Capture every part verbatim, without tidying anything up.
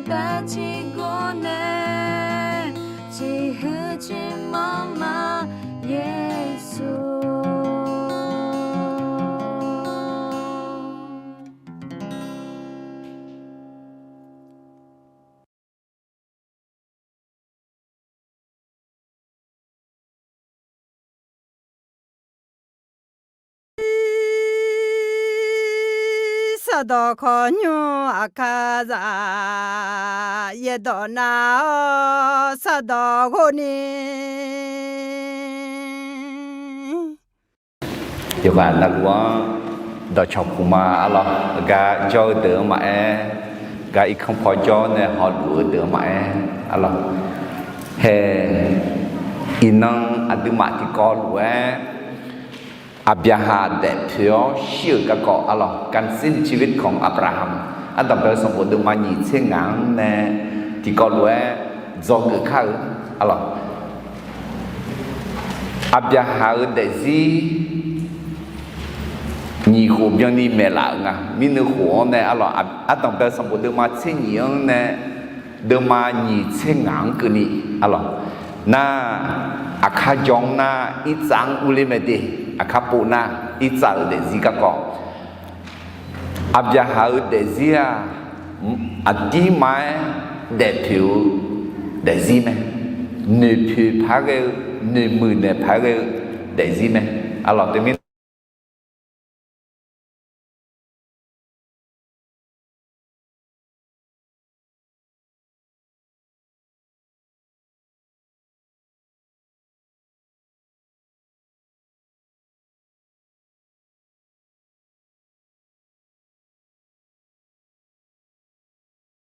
Taef tiqgawr nae, tiqhuiq tiqmanr ma, Yeqsur. Sardawq khawqnymr aqkar za, yaerdawq nar-awr sardawq ghov ni. Yawqghaq navluf-anr dawqcawq puq ma arlawr, gar jawr-eu deuq-anr maqaer, gar irkanr paw jawr nae hawluf-eu deuq-anr maqaer arlawr. Hae, iqnan aqduimaf tiqkawv lof-aer Aqbyaqhaq daefpoeq-awr shir-euq garkawv arlawr, การสิ้นชีวิตของอับราฮัม ardanqbae-eu sanqbof deuvma nyiq tser ngaq-anr nae tiqkawv lof-aer dzawgeuf kar-eu arlawr. Aqbyaqhaq-euq daefzir nyiq khof byanni maeqlaf-euq nga. Mirnuiv khof-anr nae arlawr, ardanqbae-eu sanqbof deuvma tser nyiq-anr nae deuvma nyiq tser ngaq-anr keuvni arlawr. Nar, aqkar jawr-anr nar irtsav-anr urler mae de, aqkar pov nar irtsav-euq daefzir garkawv. Aqbyaqhaq-euq daefzir-aq, aqdirma-aer daefpoeq-eu daefzir mae. Noeqpoeq paq-aer ghae-eu, noeqmuiq naeq paq-aer ghae-eu daefzir mae. Arlawr teumirnae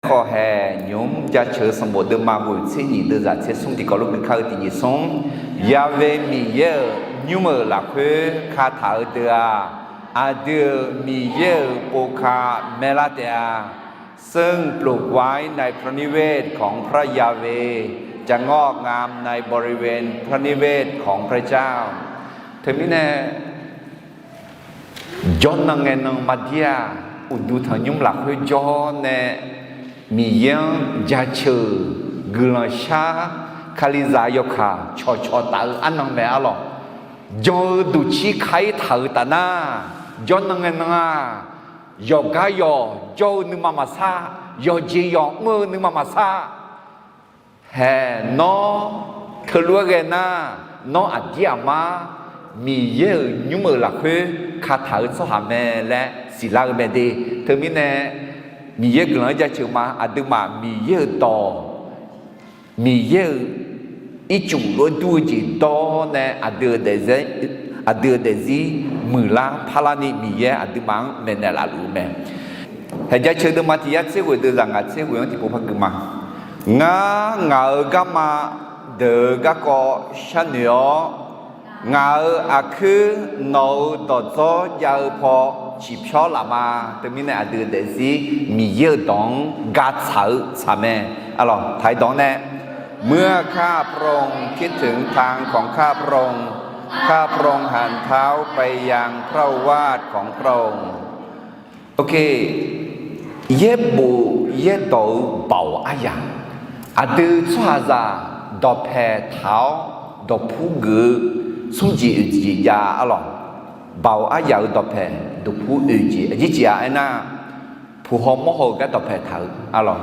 Aerkhawf hae, nymq-mr jaceuq-eu sanqbof deuvma ghoeq tser nyiq deuvzaq tser smr tiqkawv lof gui kar-eu tiq nyiq smr, Ya'we Miqyaer-euq nymr-euq lafkhoer kataq-eu deuq-aq, aqdui-euq Miqyaer-euq pov ka maeqlar taef-a. ซึ่งปลูกไว้ในพระนิเวศของพระยาเวห์ จะงอกงามในบริเวณพระนิเวศของพระเจ้า Teumirnae, jawrnan ngae nan mardir-aq, uqduq tanqnymr lafkhoer jawr nae Miqyaer-anr jaceuq-euq guiqlanq shar, Kalizaq yawkaq cawqcawq taf-eu arnan mae arlawr. Jan-eu duqcir ka-ir taq-euq taf nar, jawrnan ngae nan-aq, yawqgar yawq jawr-eu nuima maqsar, yawqjeq yawq mr-eu nuima maqsar. Hae, nawr teulof-aer ghae nar, nawr aqdir aqmar Miqyaer-euq nymr-euq lafkhoer kataq-eu tsawrhaq mae laer siqlar-eu mae de. Teumirnae, Miqyaer guiqlanq-anr jaceuq ma. Aqduimaf Miqyaer-euq dawq, Miqyaer-euq ircuf lof-aer dur-eu jeq dawr nae aqdui-euq daefzir muiqlar parlarni Miqyaer aqduimaf-anr maeqnaeq laf luf-eu mae. Hae, jaceuq deuvma tiq yar tser ghoeq deuvzaq ngaq tser ghoeq-anr tiqpov par gui ma. Ngar ngaq-euq garma deuq-eu garkawv sharnoeq-awr, ngaq-euq aqkuir nawq-euq dawqdzawr jav-eu paw ciqpyawr laf ma. Teumirnae aqdui-euq daefzir Miqyaer-euq dawq-anr gatsaq-eu tsaq mae. Arlawr, taq-ir dawq-anr nae, เมื่อข้าพระองค์คิดถึงทางของข้าพระองค์ ข้าพระองค์หันเท้าไปยังพระโอวาทของพระองค์ Ok, yaerbof yaerdawq-eu baoq aryaq, aqdui tsawrhaqzaq dawqpae taq-awr dawqpur geuf-eu smrjeq oeq jeq jav arlawr. Baoq aryaq-euq dawqpae dawqpur oeq jeq aqjeq jeq-aq aernar, puq haw mawr haw-eu gar dawqpae taq-eu arlawr.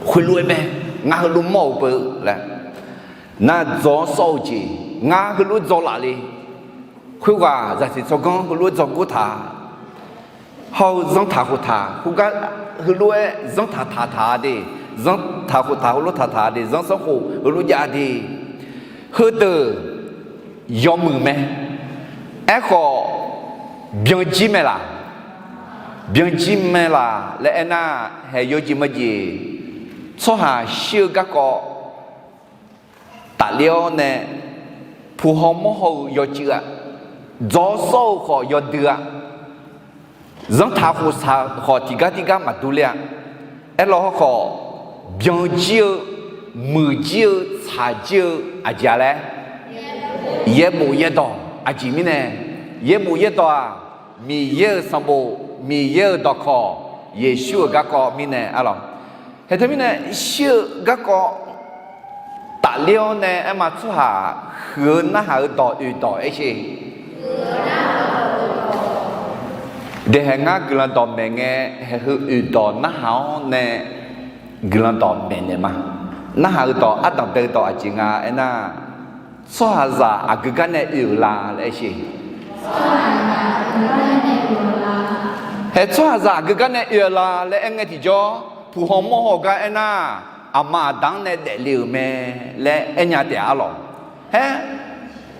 Khoerlof-aer mae, ngar heulof mawr-euq beu laer, nar dzaw-awr sawr-eu jeq, ngar heulof-aer dzaw laf le. Khoerghaq zaqsiq tsawrganr heulof-aer dzaw gor taq, hawr-eu zanrtaq khoftaq khoergar heulof-aer zanrtaq taq taq-a de, zanrtaq khoftaq heulof taq taq-a de, zanrsanrkhof heulof jav de. Heudeuq yawmuiq mae. Aerkhawf, byanjir mae laq? Byanjir mae laq laer aernar, hae, yawjeq majeq, tsawrhaq shir-eu garkawv tafler-awr nae, puq haw mawr haw-euq yawcuiv-a, dzaw-awr sawr-eu khawf yawdui-a, zanrtaq khoftaq khawf tiqgar tiqgar maqdur ler-a. Aerlawr hawrkhawf, byanjir-eu, muiqjir-eu, tsaqjir-eu aqjeq-a laer, yaerbof yaerdawq. Aqjeq mirnae, yaerbof yaerdawq-aq, Miqyaer-euq sanqbof, Miqyaer-euq dawqkawq, Yeqsur-euq garkawv mirnae arlawr. Haeq teumirnae shir-eu garkawv tafler-awr nae aerma tsawrhaq huiq-eu narhaq-eu dawq oeq dawq aer sher. Daeqhaeq ngar guiqlanq dawq maeq ngae, haeq heu oeq dawq narhaq-awr nae guiqlanq dawq maeqnaeq ma. Narhaq-eu dawq ardanq bae-eu dawq aqjeq nga aernar, tsawrhaqzaq aqgeu gar nae oe-euq la laer aer sher. Haeq tsawrhaqzaq aqgeu gar nae oe-eu la laer aer ngae tiqjawr, puq haw mawr haw gar aernar, aqma aqda-anr nae daefle-euq mae laer aer nya taef-a arlawq. Haer,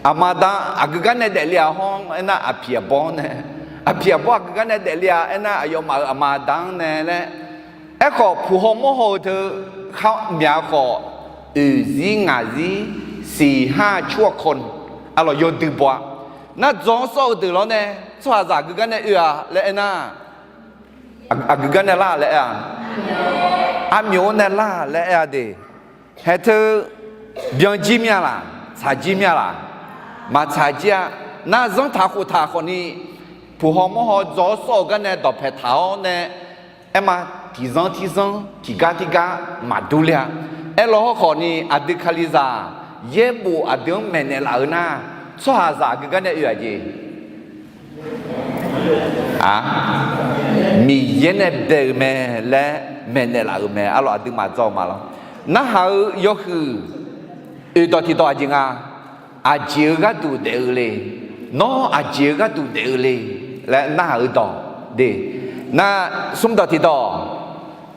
aqma aqda aqgeu gar nae daefle-aq hawr aernar, aqpiq aqbawr nae, aqpiq aqbawr aqgeu gar nae daefle-aq aernar, aqyawfmaf-euq aqma aqda-anr nae laer. Aerkhawf, puq haw mawr haw-eu teu khar myaq khawf, oeq zir ngaq zir siq har cur-awr kawni, arlawq yawdui baw-a. Nar dzaw-awr sawr-eu deuq lawr nae, tsawrhaqzaq aqgeu gar nae oe-a laer aernar, aqgeu gar nae lar laer aer-a. Armyov-anr nae lar laer aer-a de. Haeq teu byan jir mir-a laq, tsaq jir mir-a laq, maqtsaq jir-a. Nar zanrtaq khoftaq khawfni, puq haw mawr haw dzaw-awr sawr-eu gar nae dawqpaeq taq-awr nae, aerma tiqzanr tiqzanr tiqgar tiqgar maqdur ler-a. Aerlaw hawrkhawfni, aqdui kalizaq yaerbof aqdui-anr maeqnaeq laf-eu nar, tsawrhaqzaq aqgeu gar nae oe-aq jeq. Miqyaer nae bae-euq mae laer maeqnaeq laf-euq mae arlawq, aqduimaf dzaw ma lawr. Narhaq-eu yawhuiq oeq dawq tiqdawq aqjeq nga. Aqjeq-eu gharduq daef-eu le. Nawr aqjeq-eu gharduq daef-eu le laer narhaq-eu dawq de. Nar smr dawq tiqdawq,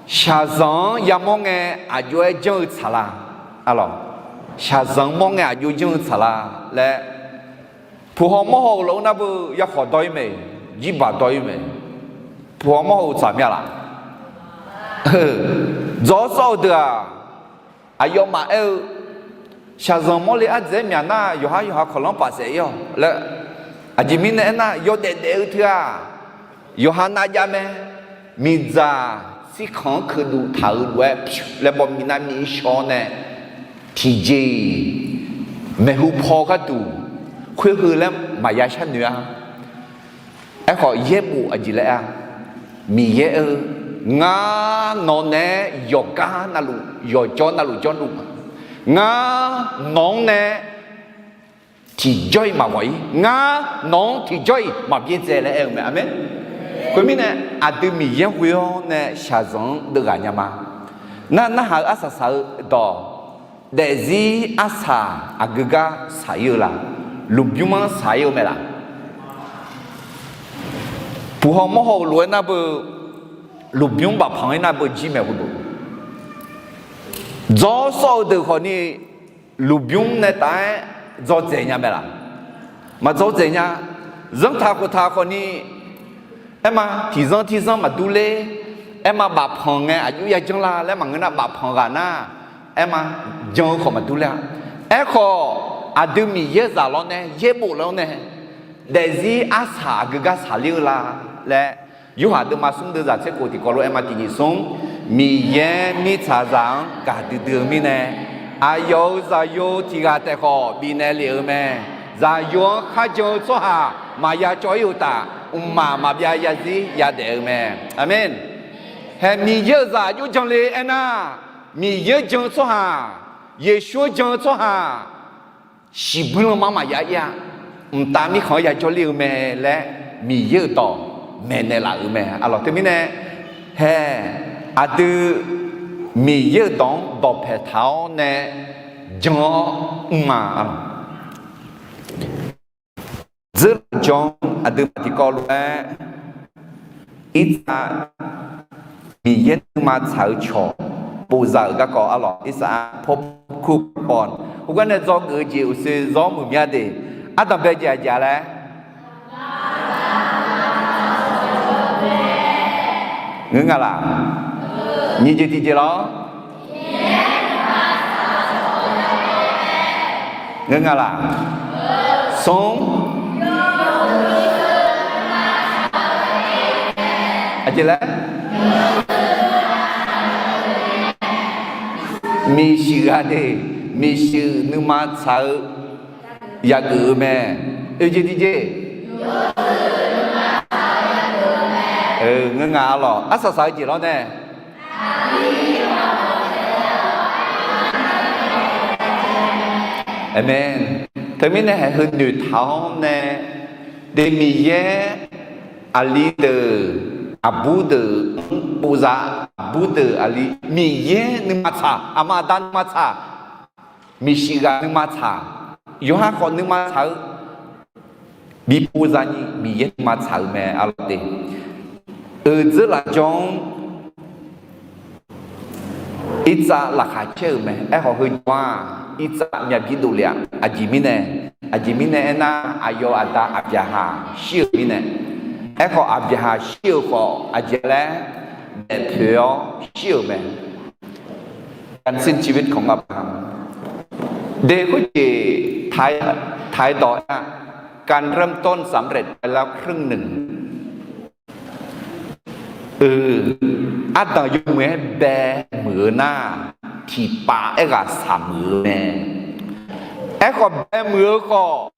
shaqzanq-anr yamawr ngae aqjox-aer janr-eu tsaq la. Arlawq, shaqzanq-anr mawr ngae aqjox janr-eu tsaq la laer, puq haw mawr haw-euq lof-aer nar beu yakhawf dawr-ir mae, jirbaq dawr-ir mae. Puq haw mawr haw-eu tsaq mya laq? Dzaw-awr sawr-eu deuq-aq, aqyawfmaf aer-eu, shaqzanq mawrle ardzaeq-aer myaq nar, yawqhar yawqha kawqlanr paf saef-ir-awq laer. Aqjeq mirnae aernar, yawdaef daef-eu teu-aq, yawqha navjav mae. Miqdzaq tsirkanq-anr keuqduq taq-euq lof-aer pyur laer baw, miqnav miq-ir shaw-awr nae, tiqjeq-iq maeqhu paw gharduq khoer heu laer maqya sharnoeq-a. Aerkhawf, yaerbof aqjeq laer aer-a. Miqyaer-eu, ngar nawq naeq-aer yawqgar navluf yawqjawr navluf jawrluf ma. Ngar nawq-anr nae tiqjawr-iq maqghawq-ir. Ngar nawq-anr tiqjawr-iq maqbyaerdzae laer aer-eu mae. Aqmeq. Khoermirnae, aqdui Miqyaer ghoe-awr nae shaqzanq-anr deuvghaq nya ma. Nar narhaq-eu arsaq saq-eu dawq, daefzir arsaq aqgeu gar saq-ir-eu la? Lmqbymr-anr saq-ir-eu mae laq? Puq haw mawr haw-euq lof-aer nar beu, lmqbymr bafpanq-aer nar beu jir mae khoer beu. Dzaw-awr sawr-eu deuq khawfni, lmqbymr nae taf-aer dzawdzaeq nya mae laq? Maqdzawdzaeq nya. Zanrtaq khoftaq khawfni, aerma tiqzanr tiqzanr maqdur ler. Aerma bafpanq ngae aqjox ya janr la laer maqngeur nar, bafpanq ghaq nar, aerma jan-eu khawf maqdur ler-a. Aerkhawf, aqdui Miqyaer-eu zaq lawr nae, yaerbof lawr nae, daefzir arsaq aqgeu gar saqler-eu la laer, Yorhaq deuvma smr deuvzaq tser khof tiqkawv lof-aer ma tiqnyiq smr, Miqyaer mirtsaqzaq-anr gaqdui dui-eu mirnae, aqyawf-euq Zaqyo tiq ghaq taef khawf bifnaeq lef-eu mae. Zaqyo-anr kharjan-eu tsawrhaq maqya cawv-ir uqtaf, mqmaq maqbyav yazir yadaef-eu mae. Aqmeq. Hae, Miqyaer-euq zaq aqjox jan le aernar, Miqyaer-anr jan-eu tsawrhaq, Yeqsur-anr jan-eu tsawrhaq, shiqbuir lanma maqya ir-a. Mqtav mirkhanq-anr yajawr ler-eu mae laer Miqyaer-euq dawq maeqnaeq laf-euq mae. Arlawq teumirnae, hae, aqdui Miqyaer-euq dawq-anr dawqpae taq-awr nae jan-awr mr ma. Arlawq, dzeurlaf jan aqduimaf tiqkawv lof-aer, irsaq Miqyaer nuima tsaq-eu cawq bofzaq-euq garkawv arlawq, irsaq-a pawrkur paw, khoergar nae dzawgeuf-eu jeq uqshoe zawr muiq mya de. Ardanqbae jeq aqjeq laer ngeur nga laq? Nyiq jeq tiqjeq lawr. Ngeur nga laq? Smr. Aqjeq laer? Miqshuif-a de, miqshuif nuima tsaq-eu yageuf-eu mae. Oeq jeq tiqjeq. Ngeur nga arlawq, arsaq saq-eu jeq lawr nae. Aqmeq. Teumirnae haeq heu noeqtaq-awr nae, de Miqyaer aqli deuq aqbur deuq-anr povza, aqbur deuq aqli, Miqyaer nuima tsaq, aqma aqda nuima tsaq, miqshif ghaq nuima tsaq, yawqha khawf nuima tsaq-eu, bi povza ni Miqyaer nuima tsaq-euq mae arlawq de. Euqdzeur lafjawr-anr irtsav laqkhaq caer-euq mae. Aerkhawf heujawr-aq, irtsav myavbi dovle-a. Aqjeq mirnae, aqjeq mirnae aernar, aqyawf aqda Aqbyaqhaq shir-euq mirnae. Aerkhawf Aqbyaqhaq shir-euq khawf aqjeq laer daefpoeq-awr shir-euq mae. การสิ้นชีวิตของอับราฮัม de khoerjeq taq-aer dawq-aer-a, การเริ่มต้นสำเร็จไปแล้วครึ่งหนึ่ง. Ardanq yawmuiq-aer bae muiq-eu nar, tiqpav aerghaq shaqmuiq-eu mae. Aerkhawf bae muiq-eu khawf,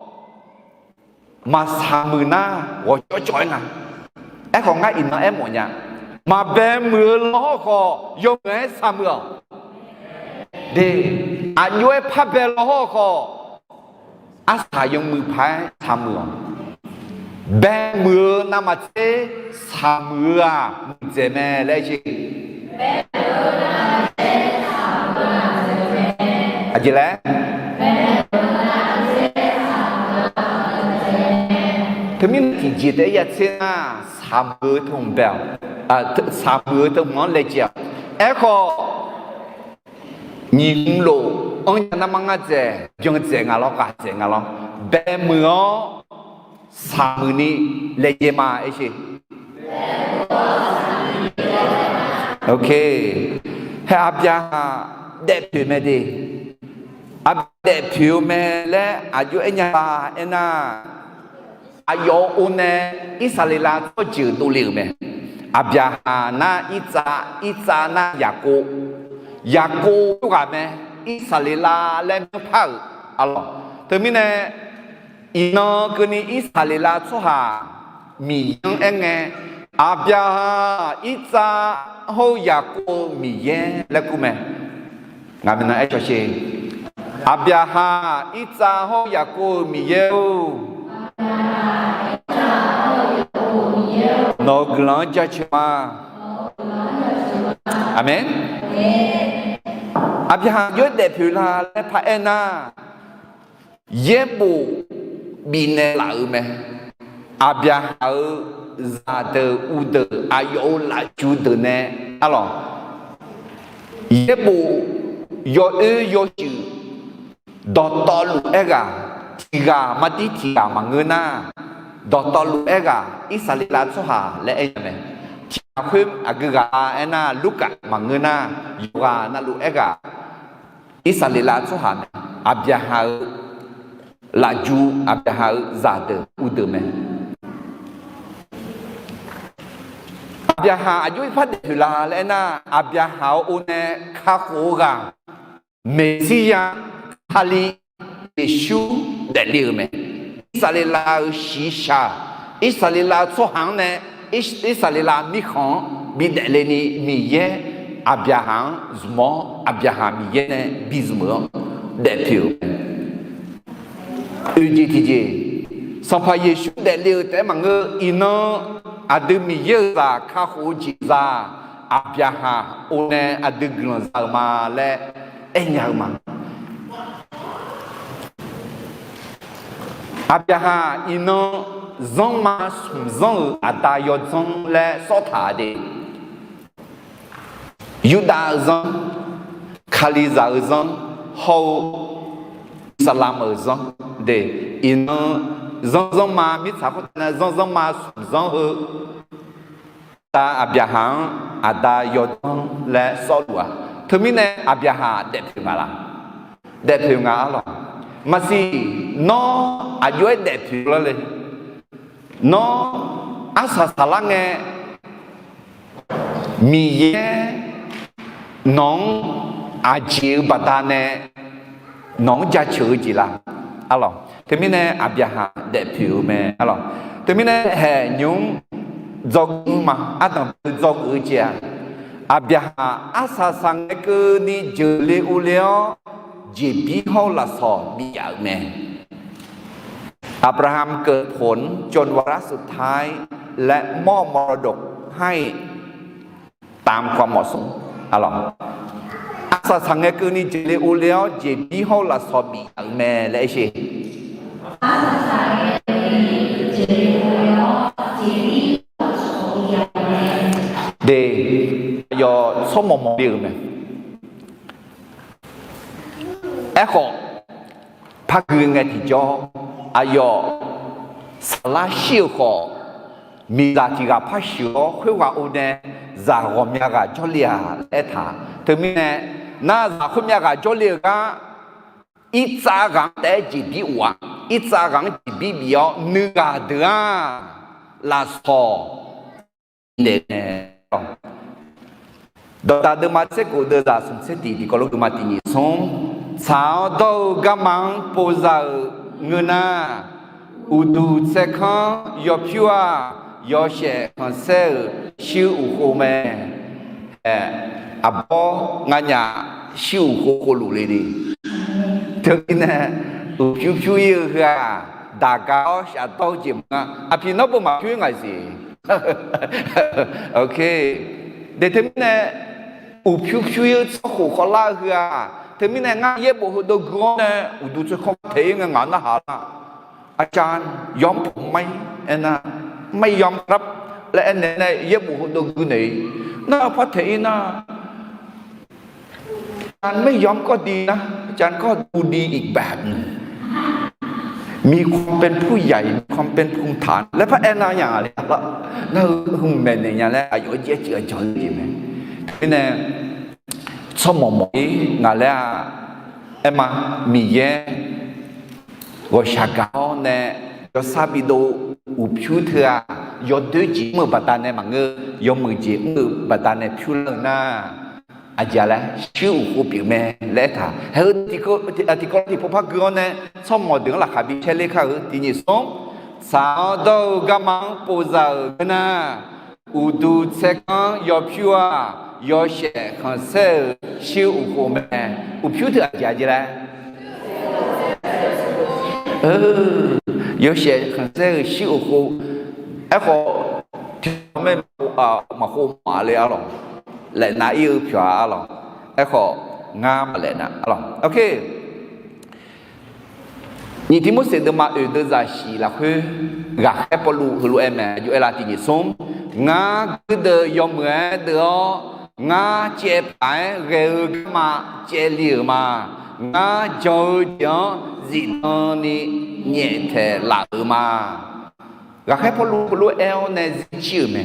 maqshaqmuiq nar ghawqcawv cawv-aer nga. Aerkhawf ngar iqnan aermawf nya, maqbae muiq-eu lawhawr khawf yawmuiq-aer shaqmuiq-awq. De, aqjox-aer par bae lawhawr khawf, arsaq yawmuiq paq-aer shaqmuiq-awq. Bae muiq-eu navmaqtser shaqmuiq-eu-aq muiqdzaeq mae laer aer-eu. Aqjeq laer Teumirnae tiqjeq taef-aer ya tser nar, shaqmuiq-eu teu hmq bae-awq. Shaqmuiq-eu teu hmq-anr laejae-awq. Aerkhawf, nyiq hmq lof-anr nya narmar ngar dzaeq, byan dzaeq nga lawr, ghaq dzaeq nga lawr. Bae muiq-awr shaqmuiq ni laejae ma aer-eu. Ok. Hae Aqbyaqhaq daefpoeq mae de. Aqbyaqhaq daefpoeq-eu mae laer aqjox-aer nya la aernar, aqyawf-euq or nae Irsaqleqlav tsawrjeuq dovle-euq mae. Aqbyaqhaq nar Irtsav, Irtsav nar Yaqkov, Yaqkov khoerghaq mae. Irsaqleqlav laer myanrpar-euq arlawq. Teumirnae iqnan keuvni Irsaqleqlav tsawrhaq Miqyaer-anr aerngae, Aqbyaqhaq, Irtsav hawr-eu Yaqkov-eu Miqyaer laer kur mae. Ngaq maeqnan aer cawsher. Aqbyaqhaq, Irtsav hawr-eu Yaqkov-euq Miqyaer-or, nawq-euq guiqlanq-anr jaceuq ma. Aqmeq. Aqbyaqhaq jov-aer daefpoeq la laer paraer nar, yaerbof bifnaeq laf-euq mae. Aqbyaqhaq-euq zaqdeuq uvdeuq aqyawf-euq lafju deuq nae arlawq, yaerbof yawoer yawshuif dawqtawvluf aerghaq, tiqghaq mardir tiqghaq maqngeur nar, dawqtawvluf aerghaq Irsaqleqlav tsawrhaq laer aer nya mae. Tiqghaq khoer aqgeu ghaq aernar, Lurkaf maqngeur nar, yawqghaq navluf aerghaq Irsaqleqlav tsawrhaq mae. Aqbyaqhaq-euq lafju, Aqbyaqhaq-euq zaqdeuq uvdeuq mae. Aqbyaqhaq aqjox-aer par daefpoeq la laer aernar, Aqbyaqhaq-euq or nae kakhof-eu ghaq, Meqsirya, Kali, Yeqsur daefle-euq mae. Irsaqleqlav-euq shiqshaq, Irsaqleqlav tsawrhaq-anr nae, Irsaqleqlav mirkhanq-anr bidaef le ni Miqyaer, Aqbyaqhaq-anr zmq-awr, Aqbyaqhaq Miqyaer nae bizmq-eu-anr daefpoeq-euq mae. Oeq jeq tiqjeq, Sanqpaq Yeqsur daefle-eu taef-aer maqngeur, iqnan aqdui Miqyaer-euq zaq kakhof-eu jeq za, Aqbyaqhaq or nae aqdui guiqlanq za-euq ma laer aernya-eu ma. Aqbyaqhaq iqnan zanrma smq zanr-euq aqda yawdzanr laer sawr taq de. Yurdav-eu zanr, Kalizaq-eu zanr, hawr-eu Iqsaqlamq-euq zanr de. Iqnan zanr zanrma mirtsaq khoertav nae zanr zanrma smq zanr heu, aqda Aqbyaqhaq-anr aqda yawdzanr laer sawrluf-a. Teumirnae Aqbyaqhaq daefpoeq nga laq? Daefpoeq nga arlawq? Maqsiq. Nawr aqjox-aer daefpoeq lar le. Nawr arsaq saqlar ngae, Miqyaer nawq-anr aqjeq-eu baqdanae nawq-anr jaceuq-eu jeq la? Arlawq, teumirnae Aqbyaqhaq daefpoeq-eu mae arlawq. Teumirnae haeq nymq-mr dzawgeuf ma, ardanqbae dzawgeuf-eu jeq-aq, Aqbyaqhaq arsaq saqngae keuvni jeuqle urle-awr, jeqbir hawr-eu lafsawq bif yaf-euq mae. อับราฮัมเกิดผลจนวาระสุดท้าย และมอบมรดกให้ตามความเหมาะสม Arsaq saqngae keuvni jeuqle ovle-awr jeqbir hawr-eu lafsawq bif yaf-euq mae laer aer sher. De, aqyawf tsawrmawq mawq le-euq mae. Aerkhawf, par gui ngae tiqjawr, aqyawf saflar shir-euq khawf, miqzaq tiq ghaq par sheuq-awr khoerghaq or nae zaq ghawqmya ghaq jawrle-aq laer aertaq. Teumirnae, nar zaq khoermya ghaq jawrle-euq gar, irtsav ghaq-anr taef-aer jeqbir of-aq, irtsav ghaq-anr jeqbir bif-awr nuighaq deuq-aq, lafsawq bif daef-eu mae. Dawqdaq deuvma tser khof deuvzaq smq tser tiq tiqkawv lof geufma tiq nyiq smr, tsaq-awr dawr-eu garma-anr pov za-euq ngeur nar, uqduq tsaerkanr yawpyur-aq, yawshaef khanqsaer-euq shir uqkhov mae. Aer, aqbawr nganyaf shir uqkhov khovluf le de. Teumirnae, uqpyur pyur-ir-eu heu-aq, daqga-awr shafdawr-eu jeq maqnga. Aqpiq nawr beu maqpyur-ir ngaq siq. De teumirnae, uqpyur pyur-ir-eu tsawrkhof khawvlar-eu heu-aq, teumirnae ngar yaerbof heudov gui-awr nae uqduq tsaerkanr taeq-ir ngae ngaq narhaq lar. อาจารย์ ยอมผมไหม aernar, ไม่ยอมครับ laer aernaeq nae yaerbof heudov gui naeq-ir. Nar par taeq-ir nar, อาจารย์ ไม่ยอมก็ดีนะ อาจารย์ ก็ดูดีอีกแบบหนึ่ง มีความเป็นผู้ใหญ่ มีความเป็นภูมิฐาน laer par aernar nya le. Nar-eu hmq maeqnaeq nya laer aqyawf-anr jaer ceuq-a janr-eu jeq mae. Teumirnae, tsawrmawq mawq-ir ngaq laer-aq, aerma, Miqyaer ghawqshaq gaq-awr nae yawsar bidov uqpyur teu-aq, yawdoer jeq mr-euq baqdanae maqngeur, yawmuiq jeq mr-euq baqdanae pyur lar-eu nar, aqjeq-a laer shir uqkhov pyeuf mae laer aertaq. Hae-eu tiqkawv tiqpov par gui-awr nae tsawrmawq deuq-anr laqkhaq bi caer ler kar-eu tiq nyiq smr, tsaq-awr dawr-eu garma-anr pov za-euq ngeur nar, uqduq tsaerkanr yawpyur-aq, yawshaef khanqsaer-euq shir uqkhov mae. Uqpyur teu aqjeq-a jeq laer, yawshaef khanqsaer-euq shir uqkhov. Aerkhawf, tiqmar maqkhov maqle arlawq, laefnav ir-eu pyawq-a arlawq. Aerkhawf, ngar maqlaef nar arlawq. Nyiq Tirmorseq deuvma oeq deuvzaq shiq lafkhoer, ghaqkhaer Pawrluv heulof-aer mae, aqjox aerlar tiq nyiq smr, ngar guirdeuv yawmuiq-aer deuv-awr, ngar caev paq-aer ghae-eu garma caev li-euq ma. Ngar jan-eu jeq-anr zifdan ni nyaeftaeq laf-euq ma. Ghaqkhaer Pawrluv heulof-aer aer-awr nae zirjir-euq mae.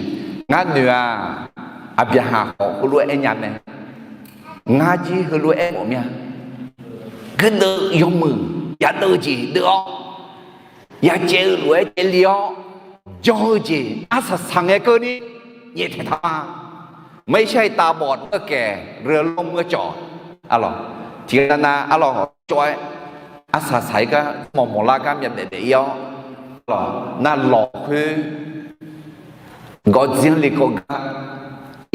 Ngar noeq-aq, Aqbyaqhaq khawf heulof-aer aer nya mae. Ngar jir heulof-aer mawf mir-a. Guirdeuv yawmuiq yadeuv-eu jeq deuv-awr, yacaev-eu lof-aer caev li-awr, jan-eu jeq arsaq saqngae keuvni nyaeftaeq taq ma. Maqshar-iq tavbawf deuv-eu kaeq reulof meuq-eu cawq, arlawq, tiqghaq nav arlawq hawq cawv-aer, arsaq saq-ir gar mawq mawq lar gar myavbaef baef-ir-awr, arlawq, nar lawq khoer gawqdzer-anr lekawv gar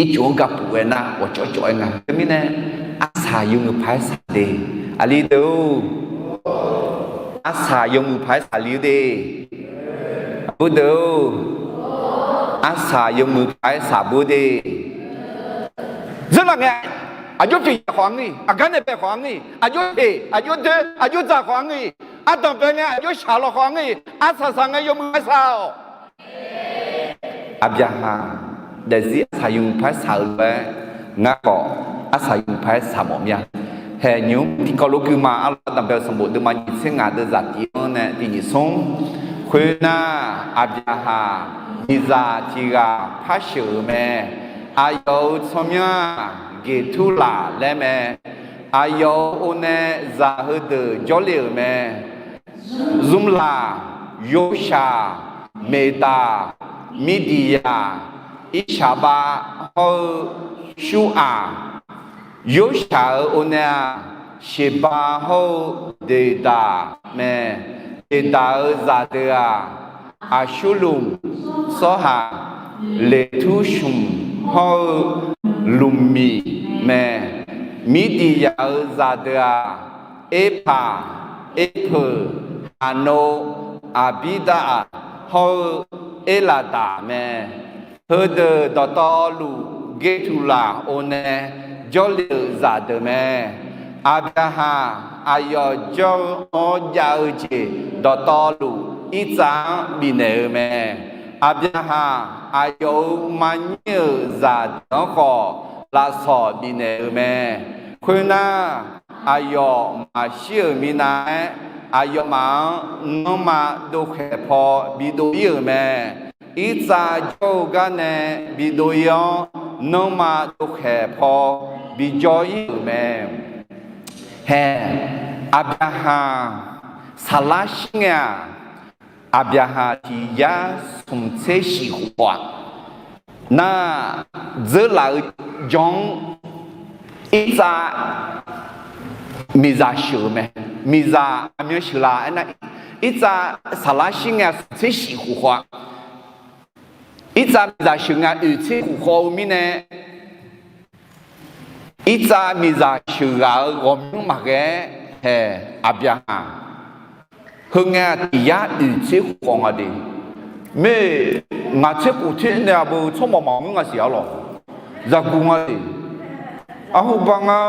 ircuf-anr gapuf-aer nar ghawqcawv cawv-aer nga. Teumirnae, arsaq yawmuiq paq-aer saq de. Aqli deuq-or, arsaq yawmuiq paq-aer saqli-eu de. Aqbur deuq-or, arsaq yawmuiq paq-aer saq bur de. Dzeurlaf ngae, aqjox pyeuf yaf khawf-anr ir, aqgar nae bae khawf-anr ir, aqjox teq aqjox doer aqjox dzaq khawf-anr ir, ardanq bae ngae aqjox shaq lawq khawf-anr ir, arsaq saq ngae yawmuiq paq-aer saq-awq. Aqbyaqhaq daefzir arsaq yawmuiq paq-aer saq-eu lof-aer, ngar khawf arsaq yawmuiq paq-aer saq mawf mir-a. Haeq nymq-mr tiqkawv lof guima arlawq, ardanq bae-eu sanqbof deuvma nyiq tser ngaq deuvzaq tiq-anr nae tiq nyiq smr. Khoernar, Aqbyaqhaq miqzaq tiq ghaq par sheuq-euq mae. Aqyawf-euq tsawrmyanr-aq, Geqturlaf laer mae. Aqyawf-euq or nae zaq heudeuq jawrle-euq mae. Zmrlaq, Yorshaq, Meqdaq, Mirdiqyaq, Irshaqbav hawr-eu Shuraq. Yorshaq-euq or nae-aq, Sheqbav hawr-eu Deqdaq mae. Deqdaq-euq zaqdeuq-aq, Aqsurlmq, Sawrhaq, Leqtursmq hawr-eu Lmqmiq mae. Mirdiqyaq-euq zaqdeuq-aq, Erpaq, Erpeuq, Haqnov, Aqbirdav hawr-eu Erlaqdaq mae. Heudeuq dawqtawvluf Gertuqlaq or nae jawrle-euq zaqdeuq mae. Aqbyaqhaq aqyawf jawr-eu anr jav-eu jeq dawqtawvluf Irtsav-anr bifnaeq-eu mae. Aqbyaqhaq aqyawf-euq maqnyir-euq zaqdeuq-anr khawf lafsawq bifnaeq-eu mae. Khoernar, aqyawf maqshir-euq minav-aer, aqyawfmaf-anr nanrma dovkhaeq paw bidov ir-euq mae. Irtsav jawr-eu gar nae bidov ir-awr, nanrma dovkhaeq paw bijawr ir-euq mae. Hae, Aqbyaqhaq saqlar shir ngae-aq, Aqbyaqhaq tiq yar smq tser shif khof khawf-aq, nar, dzeur laf-eu jawr-anr Irtsav miqzaq sheuq-eu mae. Miqzaq aqmyan sheuq laf aernar, Irtsav saqlar shir ngae-aq smq tser shif khof khawf-aq, Irtsav miqzaq sheuq ngae oeq tser khof khawf-eu mirnae, Irtsav miqzaq sheuq ghaq-euq ghawqmyanr maqghae-aer hae, Aqbyaqhaq heungae-aq tiq yar oeq tser khof khawf nga de. Mae, ngaq tser khof tser nae aqbeu tsawrmawq maqngeur nga siq arlawq. Zaqguq nga de. Arhuba nga,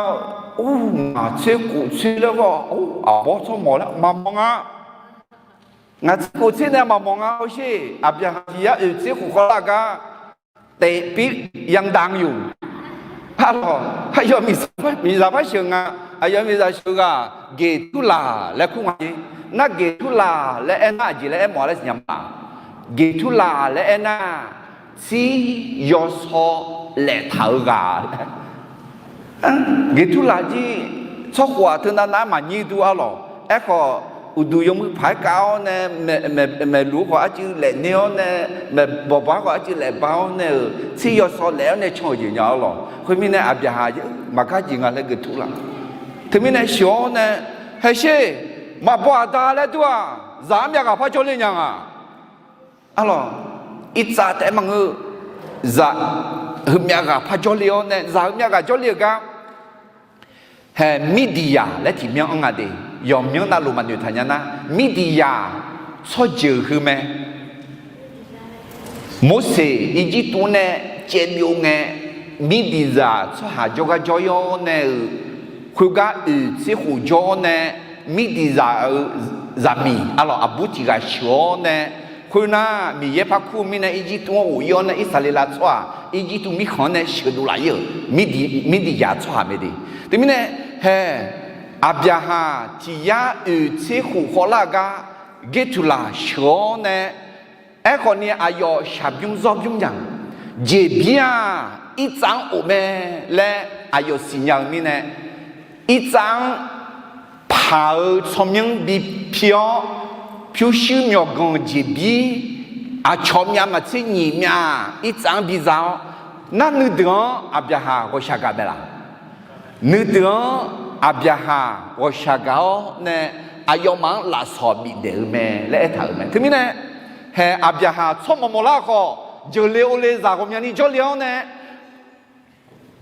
or, ngaq tser khof tser laer khawf, or, aqbawr tsawrmawq laer maqmawf nga. Ngaq tser khof tser nae maqmawf nga hawsher. Aqbyaqhaq tiq yar oeq tser khof khawf lar gar taef pir yandaq-anr yoq. Arlawq, aqyawf miqzaq par sheuq nga. Aqyawf miqzaq sheuq ghaq Geqturlaq laer kur nga-ir. Nar Geqturlaq laer aernar aqjeq laer aermawf-a laer siqnya ma. Geqturlaq laer aernar, tsir yawsaw laeftaq-eu ghaq laer. Geqturlaq jir tsawrkhof-aq teunav nav-aer maqnyir dur arlawq. Aerkhawf, uqduq yawmuiq paq-aer kav-awr nae, maeqluf-eu khawf arcuiv laefner-awr nae, maeqbawq baq-aer khawf arcuiv laefba-awr nae-euq tsir yawsaw laef-awr nae can-euq jeq nya arlawq. Khoermirnae Aqbyaqhaq maqgar jeq nga laer Geqturlaq. Teumirnae sheuq-awr nae, haesher, maqbaw aqda laer dur-aq, zaq-anr myavghaq par jawrle nya nga. Arlawq, Irtsav taef-aer maqngeur-eu, zaq-euq myavghaq par jawrle-awr nae, zaq-euq myavghaq jawrle-eu gar, hae, Mirdiqyaq laer tiqmyanr anr nga de. Yawqmyanr navluf maqnoeq taq nya nar, Mirdiqyaq tsawrjeuq heu mae. Morseq Irjirtuv nae caev byov ngae, Mirdiqzaq tsawrhaq jawrgar jawr-ir-awr nae-euq, khoergar oeq tser khof jawr-awr nae, Mirdiqzaq-euq zaqmiq arlawq aqbur tiq ghaq sheuq-awr nae, khoernar Miqyaer par kur-eu mirnae Irjirtuv-anr ghof-ir-awr nae Irsaqleqlav tsawrhaq Irjirtuv mirkhanq-anr nae sheuqdov laf-ir-euq Mirdiqzaq tsawrhaq mae de. Teumirnae hae, Aqbyaqhaq tiq yar oeq tser khof khawf lar gar Gertuqlaq sheuq-awr nae, aerkhawf ni aqyawf shaqbymr zawrbymr nya, jeqbir-aq Irtsav-anr of mae laer aqyawf siqnya-eu mirnae, Irtsav-anr paq-eu tsawrmyanr bi pi-awr, pyurshuir myawqganq jeqbir aqcawq myav maqtser nyiq myav Irtsav-anr biza-awr, nar nuideuq-anr Aqbyaqhaq ghawqshaq gaq mae laq? Nuideuq-anr Aqbyaqhaq ghawqshaq gaq-awr nae, aqyawfmaf-anr lafsawq bifnaeq-eu mae laer aertaq-euq mae. Teumirnae, hae, Aqbyaqhaq tsawrmawq mawqlar khawf, jeuqle ovle zaq ghawqmyani jawrle-awr nae,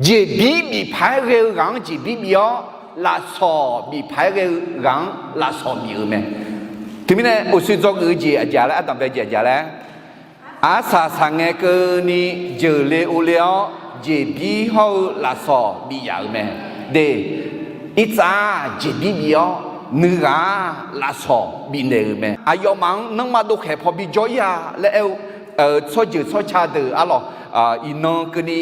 jeqbir bif paq-aer ghae-eu ghaq-anr jeqbir bif-awr, lafsawq bif paq-aer ghae-eu ghaq-anr lafsawq bif-euq mae. Teumirnae uqshoe dzawgeuf-eu jeq aqjeq laer, ardanqbae jeq aqjeq laer, arsaq saqngae keuvni jeuqle ovle-awr jeqbir hawr-eu lafsawq bif yaf-euq mae. De, Irtsav jeqbir bif-awr nuighaq-aq lafsawq bifnaeq-euq mae. Aqyawfmaf-anr nanrma dovkhaeq paw bijawr ir-a laer aer-eu tsawrjeuq tsawrca deuq arlawq, iqnan keuvni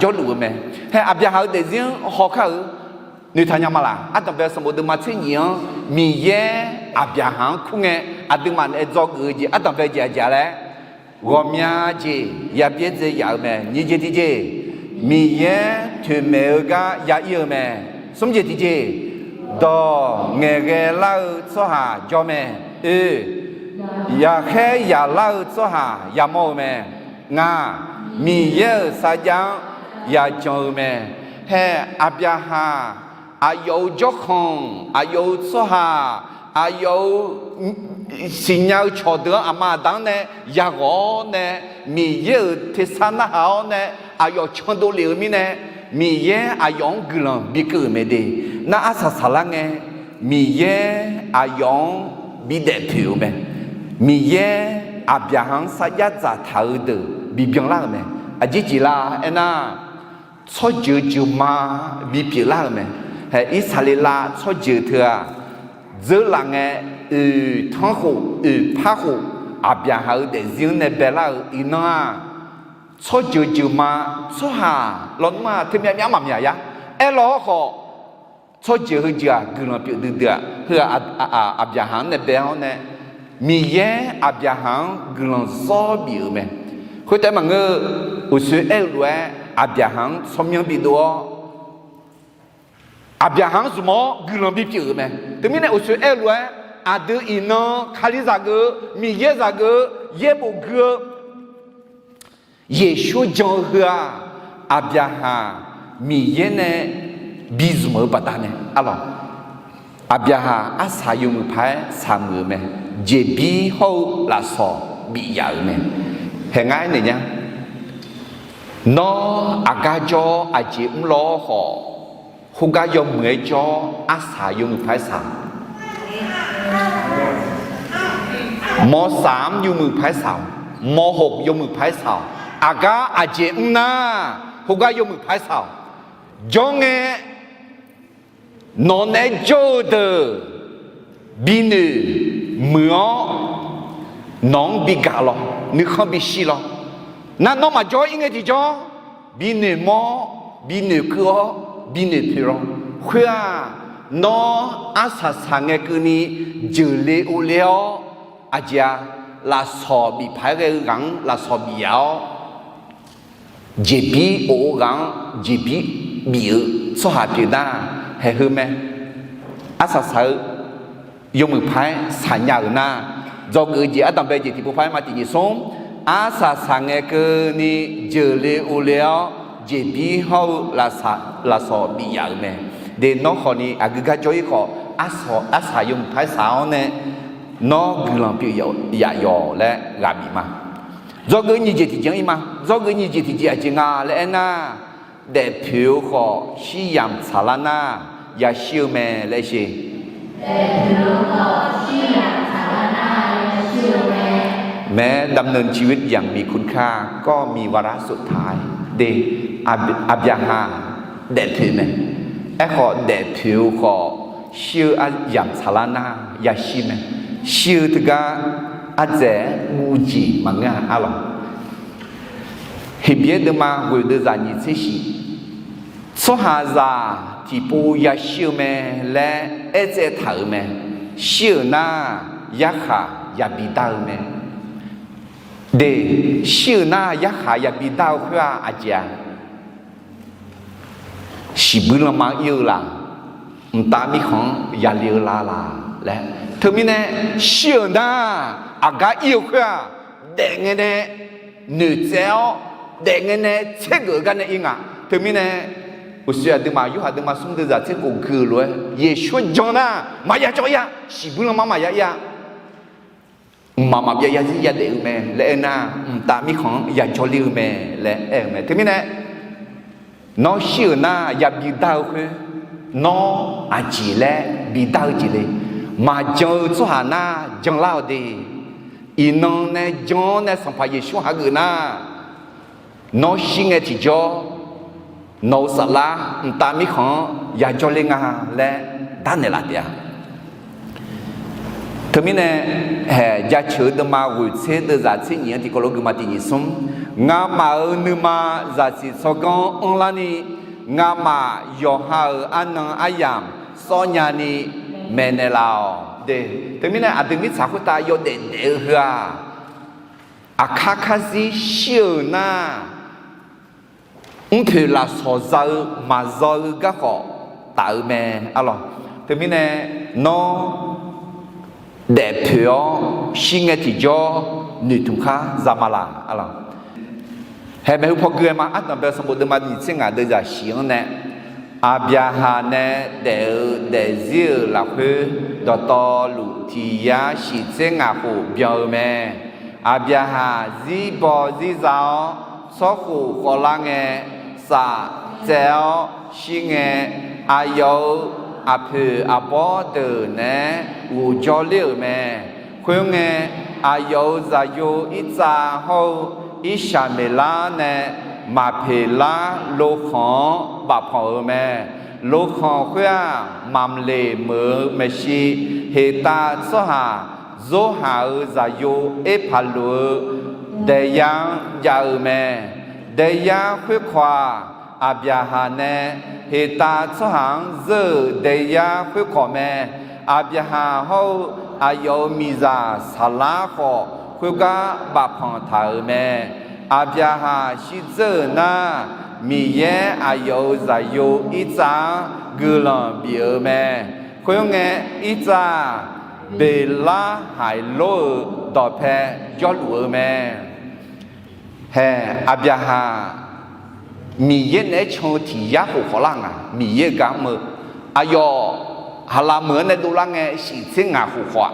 jawrluf-eu mae. Hae, Aqbyaqhaq-euq daefzir-anr hawkar-euq noeqtaq nya ma laq? Ardanqbae sanqbof deuvma tser nyiq-anr Miqyaer Aqbyaqhaq-anr kur ngae, aqduimaf nae dzawgeuf-eu jeq ardanqbae jeq aqjeq laer, ghawqmya jeq yabyaer dzae yaf-eu mae. Nyiq jeq tiqjeq, Miqyaer toeqmaeq-eu gar ya ir-eu mae. Smr jeq tiqjeq, dawq ngaeqghae lar-eu tsawrhaq jawr mae. Oe, yaqkhaer yaqlar-eu tsawrhaq yamawr-eu mae. Ngaq, Miqyaer-euq sarjax-anr yajan-eu mae. Hae, Aqbyaqhaq aqyawf-euq jawrkhanq, aqyawf-euq tsawrhaq, aqyawf-euq siqnya-eu cawqdeuq-anr aqma aqda-anr nae yaghawq-awr nae, Miqyaer-euq tersar narhaq-awr nae aqyawf candov lef-eu mirnae, Miqyaer aqyawf-anr guiqlanq bikeuv-euq mae de. Nar arsaq saqlar ngae, Miqyaer aqyawf-anr bidaef poeq-euq mae. Miqyaer Aqbyaqhaq-anr sarjax dzaqtaq-eu deuq bibyan lar-euq mae. Aqjeq jeq la aernar, tsawrjeuq jeuqma bipyeuf lar-euq mae. Hae, Irsaqleqlav tsawrjeuq teu-aq, dzeurlaf ngae, oeq tanrkhof oeq parkhof Aqbyaqhaq-euq daefzir-anr nae baelar-euq iqnan-aq, tsawrjeuq jeuqma, tsawrhaq lawnmr-aq teumyav myav maqmyaq yar. Aerlaw-awr khawf, tsawrjeuq heujeuq-aq guiqlanq pyeuf duidui-aq, heu-aq, Aqbyaqhaq-anr nae bae-awr nae, Miqyaer Aqbyaqhaq-anr guiqlanq zawr bif-euq mae. Khoertaef maqngeur-eu, uqsoer aer-eu lof-aer Aqbyaqhaq-anr tsawrmyanr bidov-awr, Aqbyaqhaq-anr zmq-awr guiqlanq bipyeuf-euq mae. Teumirnae uqsoer aer-eu lof-aer, aqdui iqnan Kalizaq geuf-eu, Miqyaer zaq geuf-eu, yaerbof gui-eu, Yeqsur jan-eu heu-aq, Aqbyaqhaq Miqyaer nae bizmq-eu baqdanae arlawq. Aqbyaqhaq arsaq yawmuiq paq-aer shaqmuiq-euq mae. Jeqbir hawr-eu lafsawq bifyaf-euq mae. Hae ngar aernaeq nya. Nawr aqgar jawr aqjeq mrlaw-awr khawf, khoergar yawmuiq-aer jawr arsaq yawmuiq paq-aer shaq. Mawrsaq-anr yawmuiq paq-aer shaq-awq. Mawrhof yawmuiq paq-aer shaq-awq. Aqgar aqjeq mr nar, khoergar yawmuiq paq-aer shaq-awq. Jawr ngae, nawq naeq-aer jawr-eu deuq binoeq muiq-awr, nawq-anr bigaq lawq, nuikhanr bishir lawq. Nar nawr maqjawr ir ngae tiqjawr, binoeq mawr-awr, binoeq keuv-awr, binoeq poeq lawq. Khoer-aq, nawr arsaq saq ngae keuvni jeuqle ovle-awr, aqjeq-a, lafsawq bif paq-aer ghae-eu ghaq-anr lafsawq bif yaf-awr, jeqbir of-eu ghaq-anr jeqbir bif-eu tsawrhaq pyeuf nar, haeq heu mae. Arsaq saq-eu yawmuiq paq-aer shaqnya-euq nar, dzawgeuf-eu jeq ardanqbae jeq tiqpov paq-aer ma tiq nyiq smr, arsaq saq ngae keuvni jeuqle ovle-awr, jeqbir hawr-eu lafsawq bif yaf-euq mae. De nawr khawfni aqgeu gar jawr ir khawf, arsaq yawmuiq paq-aer shaq-awr nae, nawr guiqlanq pyeuf yaf yawq laer ghaq bif ma. Dzawgeuf nyiq jeq tiqjeq-anr ir ma. Dzawgeuf nyiq jeq tiqjeq aqjeq nga laer aernar, daefpoeq-eu khawf shir yamq tsaqlar nar, yashir-eu mae laer sher. Maeq ดำเนินชีวิตอย่างมีคุณค่า ก็มีวาระสุดท้าย de, Aqbyaqhaq daefpoeq mae. Aerkhawf daefpoeq-eu khawf shir-eu aryamq tsaqlar nar yashir mae. Shir-eu teugar ardzaeq-aer guv jeq maqngeur-a arlawq. Heqbyaer deuvma ghoeq deuvzaq nyiq tser shif, tsawrhaqzaq tiqpov yashir-eu mae laer aertsaev taq-euq mae. Shir-euq nar yarkhaq yabi dar-eu mae. De, shir-euq nar yarkhaq yabi dar-eu khoer-aq aqjeq-a? Shiqbuir lanma ir-eu la? Mqtav mirkhanq-anr yale-eu la la laer. Teumirnae shir-euq nar aqgar ir-eu khoer-aq, daef ngae nae noeqtsaev-awr, daef ngae nae tsergeuf-eu gar nae ir nga. Teumirnae uqshoe aqduimaf yorhaq deuvma smr deuvzaq tser khof gui-eu lof-aer Yeqsur jan nar maqya jawr ir-a. Shiqbuir lanma maqya ir-a. Mqmaq maqbyav yarzir yadaef-eu mae laer aernar, mqtav mirkhanq-anr yajawr ler-eu mae laer aer-eu mae. Teumirnae nawr shir-euq nar yabi dar-eu khoer, nawr aqjeq laer bi dar-eu jeq le? Maqjan-eu tsawrhaq nar janlar-awq de. Iqnan nae jan-awr nae Sanqpaq Yeqsur hageuf nar, nawr shir ngae tiqjawr, nawq-eu saflar mqtav mirkhanq-anr yajawr ler nga laer darnaeq laf taef-a. Teumirnae, haeq jaceuq-eu deuvma ghoeq tser deuvzaq tser nyiq-anr tiqkawv lof gui ma tiq nyiq smr, ngamaf-euq nuima zaqsiq tsawrganr anrlarni, ngamaf yawqha-euq arnan aryamq sawrnya ni maeqnaeq laf-awq de. Teumirnae aqdui mirtsaq khoertav yawdaef daef-eu heu-aq, aqkar karzir shir-euq nar, mrpoeq lafsawq za-eu maqzaw-eu garkawv taf-eu mae arlawq. Teumirnae nawr daefpoeq-awr shir ngae tiqjawr noeqtmq khar za ma laq arlawq. Haeq maeqhu paw gui-aer ma. Ardanqbae sanqbof deuvma nyiq tser ngaq deuvzaq shif-anr nae, Aqbyaqhaq nae daef-eu daefzir-euq lafkhoer dawqtawvluf tiq yar shif tser ngaq khof byan-eu mae. Aqbyaqhaq zirbaw zirza-awr tsawrkhof khawvlar ngae, saf tsaev-awr shir ngae, aqyawf-euq aqpoeq aqbawr deuq naeq-aer ghofjawr ler-euq mae. Khoerngae, aqyawf-euq zaqyo Irtsav hawr-eu Irshaqmeqlar nae Maqpeqlar lokhanq-anr bafpanq-euq mae. Lokhanq khoer-aq, Mamqleq meuq-eu maeqshi, Heqtav tsawrhaq Zorhaq-euq zaqyo Erpaqloq-eu daeyar-anr jav-eu mae. Daeyar khoerkawq-aq, Aqbyaqhaq nae Heqtav tsawrhaq-anr zeur-euq daeyar khoerkawq mae. Aqbyaqhaq hawr-eu aqyawf-euq miqzaq Saqlar khawf, khoergar bafpanq taq-euq mae. Aqbyaqhaq shirdzeur-euq nar, Miqyaer aqyawf-euq zaqyo Irtsav-anr guiqlanq bif-euq mae. Khoerngae, Irtsav-aq, Beqlar Haiqlor-euq dawqpae jawrluf-eu mae. Hae, Aqbyaqhaq Miqyaer naeq-aer can-eu tiq yar khof khawf lar nga. Miqyaer-euq gar mr-eu, aqyawf Haqlaq meuq-anr nae dovlar ngae, shiq tser ngaq khof khawf-aq,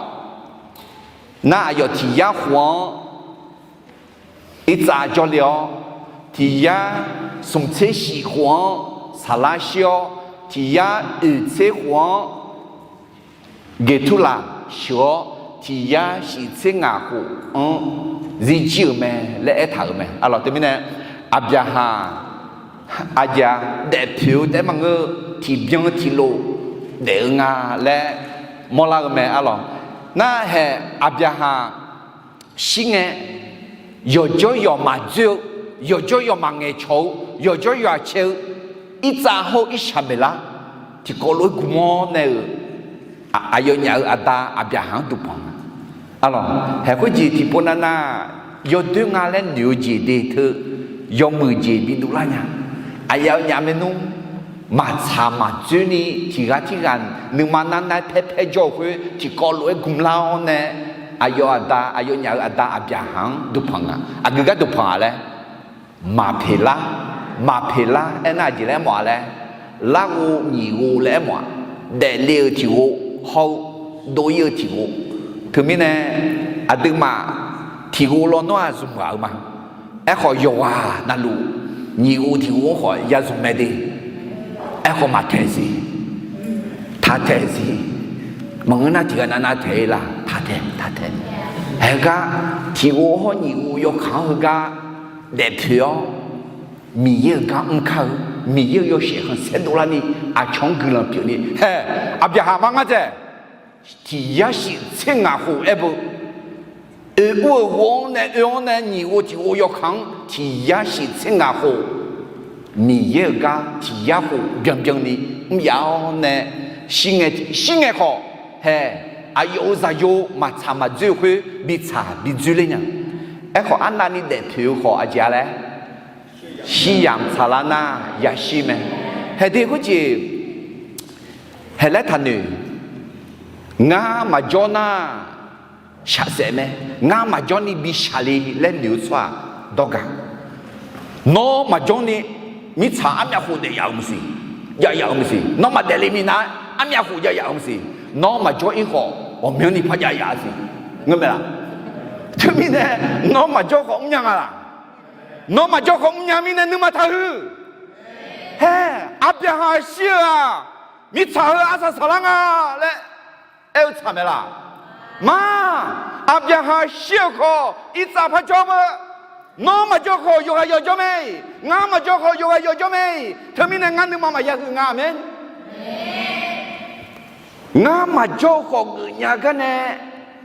nar aqyawf tiq yar khof-anr Irtsav jawrle-awr, tiq yar smq tser shif khof-anr Saqlar shir-awr, tiq yar oeq tser khof-anr Geqturlaq sheuq-awr, tiq yar shiq tser ngaq khof-anr zirjir-euq mae laer aertaq-euq mae. Arlawq, teumirnae Aqbyaqhaq aqjeq-a daefpoeq-eu taef-aer maqngeur, tiqbyan tiqlof daef-eu nga laer mawrlar-eu mae. Arlawq, nar hae Aqbyaqhaq shir ngae, yawqjawr yawqmaf dzoer-eu, yawqjawr yawqmaf ngaeqcawq-eu, yawqjawr yawqmaf cae-eu Irtsav hawr-eu Irshaqmeqlar tiqkawv lof-aer gmq-awr nae-euq aqyawfnyaf-euq aqda Aqbyaqhaq-anr duqpanq nga. Arlawq, haeq khoerjeq tiqpov navnav yawdoer nga laer noeq-eu jeq de teu, yawmuiq jeq bidov lar nya. Aqyawfnyaf maernmr maqtsaq maqdzoer ni tiq ghaq tirghaq nuima narnar-aer paerpaer jawr-eu khoer tiqkawv lof-aer gmq lar-awr nae, aqyawf aqda, aqyawfnyaf-euq aqda Aqbyaqhaq-anr duqpanq nga. Aqgeu gar duqpanq-a laer, Maqpeqlar, Maqpeqlar aernar aqjeq laer aermawf-a laer, larghov nyiq ghov laer aermawf-aq, daefle-euq tiq ghov hawr-eu dov-ir-eu tiq ghov. Teumirnae aqduimaf tiq ghov lawnmr-aq zmq ghaq-eu ma. Aerkhawf yawqghaq navluf nyiq ghov tiq ghov-anr khawf ya zmq mae de. Aerkhawf maqtaeq siq, taq taeq siq. Maqngeur nar tiq ghaq navnav taeq-ir la, taq taeq, taq taeq. Haeq gar tiq ghov hawr nyiq ghov yawkaq-anr heugar daefpoeq-awr, Miqyaer-euq gar mr kar-eu, Miqyaer-euq yawshaef khanqsaer dovlar ni, aqcawq-anr guiqlanq pyeuf ni. Hae, Aqbyaqhaq mar ngar dzaeq, tiq yar shif tser ngaq khof aer beu, oeq ur-euq ghov-anr nae oe-anr nae nyiq ghov tiq ghov yawkaq-anr tiq yar shif tser ngaq khof Miqyaer-euq gar tiq yar khof byanbyan ni mr yaf-awr nae, shir ngae, shir ngae khawf, hae, aqyawf-euq zaqyo maqtsaq maqdzoer-eu khoer bitsaq bidzoer ler nya. Aerkhawf arnavni daefpoeq-eu khawf aqjeq-a laer, shir yamq tsaqlar nar yashir mae. Haeq de khoerjeq, haeq laer taqnoeq, ngar maqjawr nar shaqsaef mae. Ngar maqjawr ni bi shaq le laer noeq-eu tsawrhaq dawrgaq. Nawr maqjawr ni mirtsaq armyav khof daef yaf-euq maqsiq, jav yaf-euq maqsiq. Nawr maqdaef le minav armyav khof jav yaf-euq maqsiq. Nawr maqjawr-ir khawf ghawqmyanrni par jav yaf-eu siq. Ngeur mae laq? Teumirnae nawr maqjawr khawf mrnya nga laq? Nawr maqjawr khawf mrnya mirnae nuima taqhuiq. Hae, Aqbyaqhaq shir-eu-aq, mirtsaq heu arsaq saqlar nga laer aer-eu tsaq mae laq? Ma, Aqbyaqhaq shir-euq khawf Irtsav par jawr-eu. Nawr maqjawr khawf yawqghaq yawqjawr mae. Ngar maqjawr khawf yawqghaq yawqjawr mae. Teumirnae ngar nuima maqya huiq nga. Aqmeq. Ngar maqjawr-eu khawf geufnya gar nae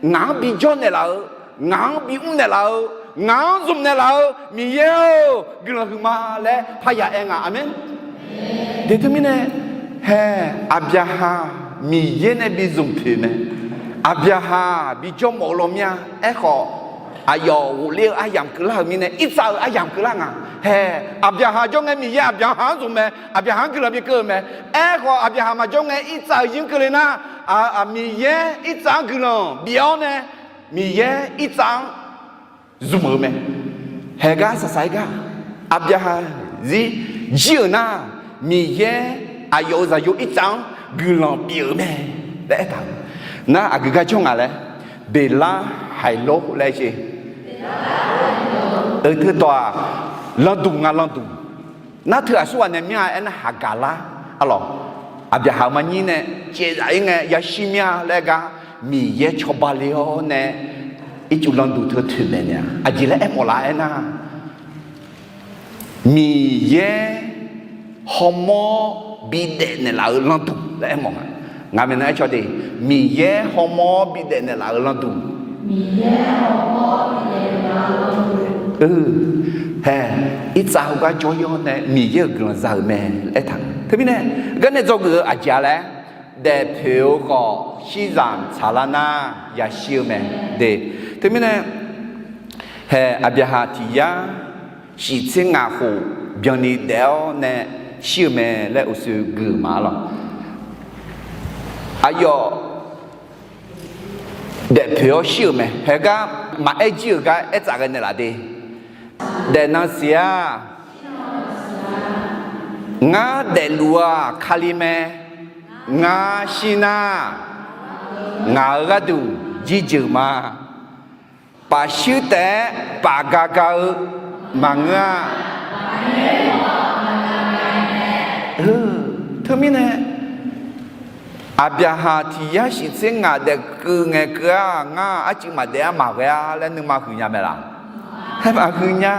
ngaq-anr bijawr naeqlaf-eu, ngaq-anr bimr naeqlaf-eu, ngaq-anr zmq naeqlaf-eu Miqyaer-or, guiqlanq huiqma laer parya aer nga. Aqmeq. De teumirnae, hae, Aqbyaqhaq Miqyaer nae bi zmq poeq mae. Aqbyaqhaq bijawr mawf-eu lawmya. Aerkhawf, aqyawf ghofler-eu aryamq keuvlar-euq mirnae Irtsav-eu aryamq keuvlar nga. Hae, Aqbyaqhaq jawr ngae Miqyaer Aqbyaqhaq-anr zmq mae. Aqbyaqhaq-anr guiqlanq bikeuv-eu mae. Aerkhawf, Aqbyaqhaq maqjawr ngae Irtsav-euq zir keuvle nar, Miqyaer Irtsav-anr guiqlanq bif-awr nae, Miqyaer Irtsav-anr zmq-eu mae. Haeq gar saqsaq-aer gar, Aqbyaqhaq zir jir-euq nar, Miqyaer aqyawf-euq zaqyo Irtsav-anr guiqlanq bif-euq mae laer aertaq-euq. Nar aqgeu gar jawr nga laer, Beqlar Haiqlor laer ce. Eu teudawq-aq, landuq nga landuq. Nar teu aqsurghaq nae mir-a aernar, haqgaq lar arlawq. Aqbyaqhaq-euq maqnyir nae caevzaf-ir ngae yashir mir-a laer aer gar, Miqyaer cawba le-awr nae ircuf landuq teu toeqmaeq naeq-a. Aqjeq laer aermawf lar aernar, Miqyaer hawmawr bidaef naeqlaf-eu landuq laer aermawf nga. Ngaq maeqnan aer caw de, Miqyaer hawmawr bidaef naeqlaf-eu landuq. Hae, irtsav heugar jawryawr nae Miqyaer-euq guiqlanq za-euq mae laer aertaq-a. Teumirnae, garnae dzawgeuf-eu aqjeq-a laer, daefpoeq-eu khawf shirzamq tsaqlar nar yashir-eu mae. De, teumirnae, hae, aqbyaqhaq tiq yar shif tser ngaq khof byanni daef-awr nae shir-eu mae laer uqshoe gui-euq ma arlawq. Aqyawf daefpoeq-awr shir-euq mae. Haegar maqaer jir-euq gar aertsaf ghae naeqlaf de. Daefnan siq-aq, ngar daefluf-aq Kali mae. Ngar shir nar, ngaq-euq gharduq jirjeuq ma. Paf shuir taef-aer paf ga ga-eu maqngeur-a. Teumirnae, aqbyaqhaq tiq yar shif tser ngaq daefkeuv ngae keuv-aq, ngar arcuiv maqdaef-a maqghae-a laer nuima huiqnya mae laq? Haer maqhuiqnya.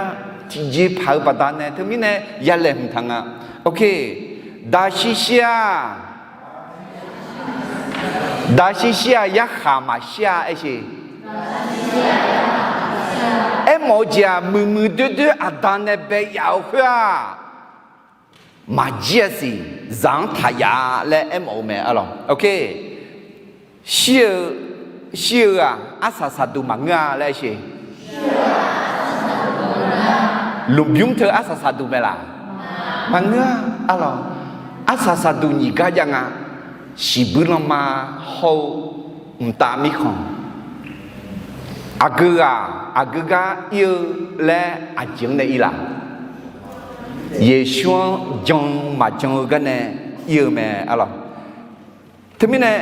Tiqjeqpaq-eu baqdanae teumirnae yalaeq hmq taq nga. Oke, daqshir shir-aq, daqshir shir-aq yarkhaq maqshir-a aer sheq. Aermawf-eu jeq-aq, muiqmuiq doerdoer aqda nae bae yaf-eu khoer-aq, maqjir-a siq, zaq-anr taq yaf-a laer aermawf-eu mae arlawq. Oke, shir-eu, shir-eu-aq arsaq saqduq maqngeur-a laer aer sheq. Lmqbymr teu arsaq saqduq mae laq? Maqngeur-a arlawq. Arsaq saqduq nyiq gar jav nga. Shiqbuir lanma hawr-eu mqtav mirkhanq, aqgeu ghaq aqgeu gar ir-eu laer aqjeq-anr nae ir laf? Yeqsur-anr jan-eu maqjan-eu garnae ir-eu mae arlawq. Teumirnae,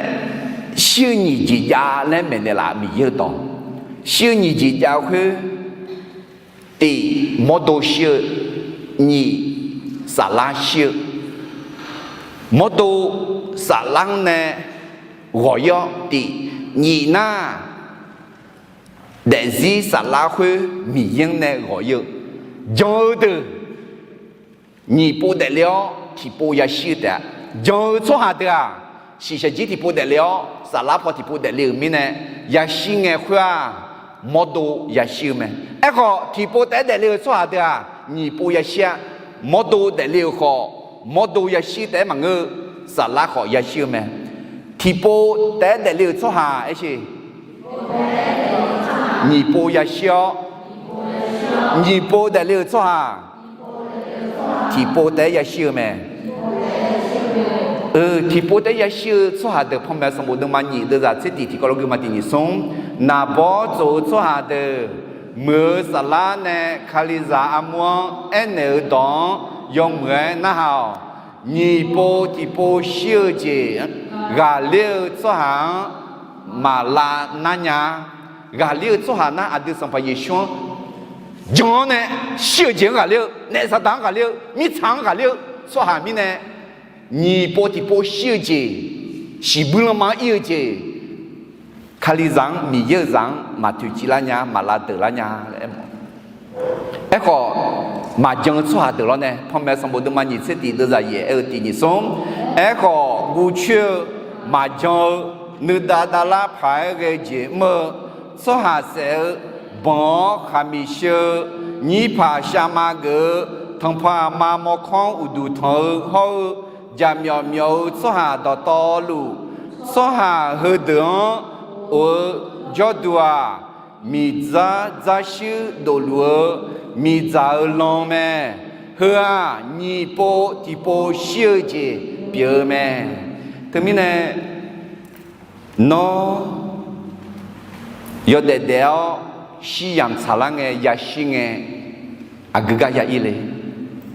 shir-eu nyiq jeq jav laer maeqnaeq laf, Miqyaer-eu dawq. Shir-eu nyiq jeq jav-eu khoer, tiq, mawrdo shir-eu, nyiq, saflar shir-eu. Mawrdo saflar-anr nae ghawq-ir-awr tiq, nyiq nar, daefzir saflar khoer Miqyaer-anr nae ghawq-ir-eu, jan-eu deuq nyiq pov daefle-awr tiqpov yashir-eu taef-a. Jan-eu tsawrhaq deuq-aq, shiqshaq jir tiqpov daefle-awr saflar paw tiqpov daefle-euq mirnae, yashir ngae khoer-aq, mawrdo yashir-eu mae. Aerkhawf, tiqpov taef-aer daefle-euq tsawrhaq deuq-aq, nyiq pov yashir-a. Mawrdo daefle-euq khawf, mawrdo yashir taef-aer maqngeur-eu, saflar khawf yashir-eu mae. Tiqpov taef-aer daefle-euq tsawrhaq aer sheq, nyiq pov yashir-awr, nyiq pov daefle-euq tsawrhaq tiqpov taef-aer yashir-eu mae. Tiqpov taef-aer yashir-eu tsawrhaq deuq, Panmaeq sanqbof deuvma nyiq deuvzaq tser tiq tiqkawv lof guvma tiq nyiq smr, naqbawr tsof-eu tsawrhaq deuq, muiq-eu saflar nae Kalizaq armur-anr aernaeq-eu dawq-anr yawmuiq-aer narhaq-awq. Nyiq pov tiqpov shir-eu jeq ghaqler-eu tsawrhaq-anr maqlav nar nya. Ghaqler-eu tsawrhaq nar aqdui Sanqpaq Yeqsur-anr jan-awr nae shir-eu jeq-anr ghaqler-eu, naef Saqdaq-anr ghaqler-eu, mirtsaq-anr ghaqler-eu tsawrhaq mirnae, nyiq pov tiqpov shir-eu jeq, shiqbuir lanma-anr ir-eu jeq, Kalizaq-anr, Miqyaer-euq zaq-anr maqtoeqciv lar nya, maqlav deuq lar nya laer aermawf. Aerkhawf, maqjan-eu tsawrhaq deuq lawr nae, Panmaeq sanqbof deuvma nyiq tser tiq deuvzaq yaef aer-eu tiq nyiq smr. Aerkhawf, guvcoer-eu maqjan-eu nuidav davlar paq-aer ghae-eu jeq mr-eu tsawrhaq saef-eu banq-awr khaqmiq sheu-eu nyirpaq shavma geuf-eu tanqpaq aqma mawrkawr-anr uqduq tanq-eu hawr-eu jaqmyawf myawf-eu tsawrhaq dawqtawvluf, tsawrhaq heudeuq-anr of-eu jawrduq-aq, miqdzar dzarshuir dofluf-eu miqdzaq-eu lan mae. Heu-aq, nyiq pov tiqpov shir-eu jeq pyeuf-eu mae. Teumirnae, nawr yawdaef daef-awr shir yamq tsaqlar ngae yashir ngae, aqgeu gar ya ir le?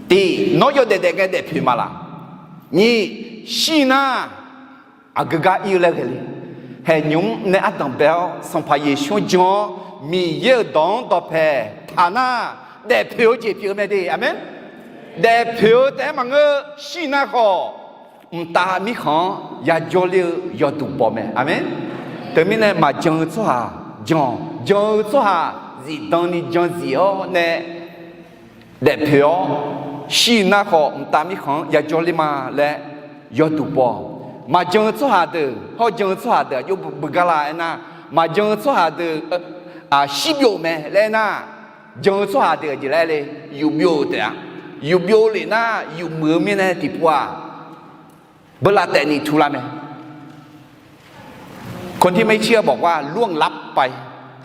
Tiq, nawr yawdaef daef ngae daefpoeq ma laq? Nyiq, shir nar aqgeu gar ir-eu laer ghae le? Haeq nymq-mr nae ardanq bae-awr Sanqpaq Yeqsur jan-awr Miqyaer-euq dawq-anr dawqpaeq taq nar, daefpoeq-eu jeq pyeuf-eu mae de. Aqmeq. Daefpoeq-eu taef-aer maqngeur, shir nar khawf, mqtav mirkhanq-anr yajawr ler-eu yawduq baw mae. Aqmeq. Teumirnae maqjan-eu tsawrhaq jan, jan-eu tsawrhaq zifdan ni jan zif-awr nae daefpoeq-awr, shir nar khawf mqtav mirkhanq-anr yajawr ler ma laer yawduq baw. Maqjan-eu tsawrhaq deuq hawr jan-eu tsawrhaq deuq aqjox beugar la aernar, maqjan-eu tsawrhaq deuq shir byov mae laer aernar, jan-eu tsawrhaq deuq aqjeq laer le, yufbyov-eu taef-a. Yufbyov lef nar yufmuiq-eu mirnae tiqpov-aq, beurlav taef ni tular mae. คนที่ไม่เชื่อบอกว่า ล่วงลับไป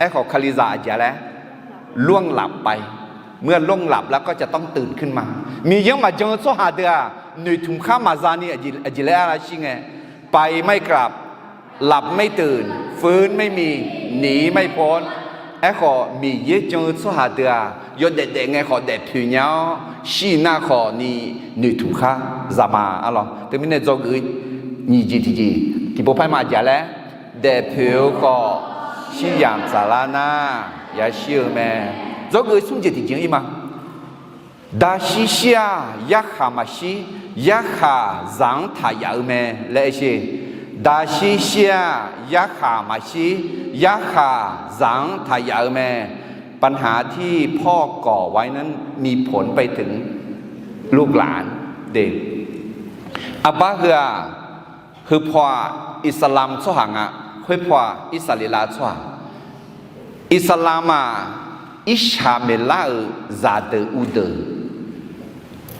Aerkhawf kalizaq aqjeq laer, ล่วงลับไป เมื่อล่วงลับแล้วก็จะต้องตื่นขึ้นมา Miqyaer-anr maqjan-eu tsawrhaq deuq-aq, noeqtmq khar maqza ni aqjeq laer arlashir ngae, ไปไม่กลับ หลับไม่ตื่น ฟื้นไม่มี หนีไม่พ้น Aerkhawf Miqyaer jan-eu tsawrhaq deuq-aq, yawdaef daef ngae khawf daefpoeq nya-awr, shir nar khawf ni noeqtmq khar za ma arlawq. Teumirnae dzawgeuf-eu nyiq jeq tiqjeq tiqpov par ma aqjeq laer, daefpoeq-eu khawf shir yamq tsaqlar nar yashir-eu mae. Dzawgeuf-eu smr jeq tiqjeq-anr ir ma. Daqshir shir-aq yarkhaq maqshir, yarkhaq zaq-anr taq yaf-eu mae laer aer-eu. Daqshir shir-aq yarkhaq maqshir, yarkhaq zaq-anr taq yaf-eu mae. ปัญหาที่พ่อก่อไว้นั้นมีผลไปถึงลูกหลาน Aqbar heu-aq, heu paw-aq Iqsaqlamq tsawrhaq nga, khoer paw-aq Irsaqleqlav tsawrhaq. Iqsaqlamq-aq, Irsaqmeqlar-euq zaqdeuq uvdeuq,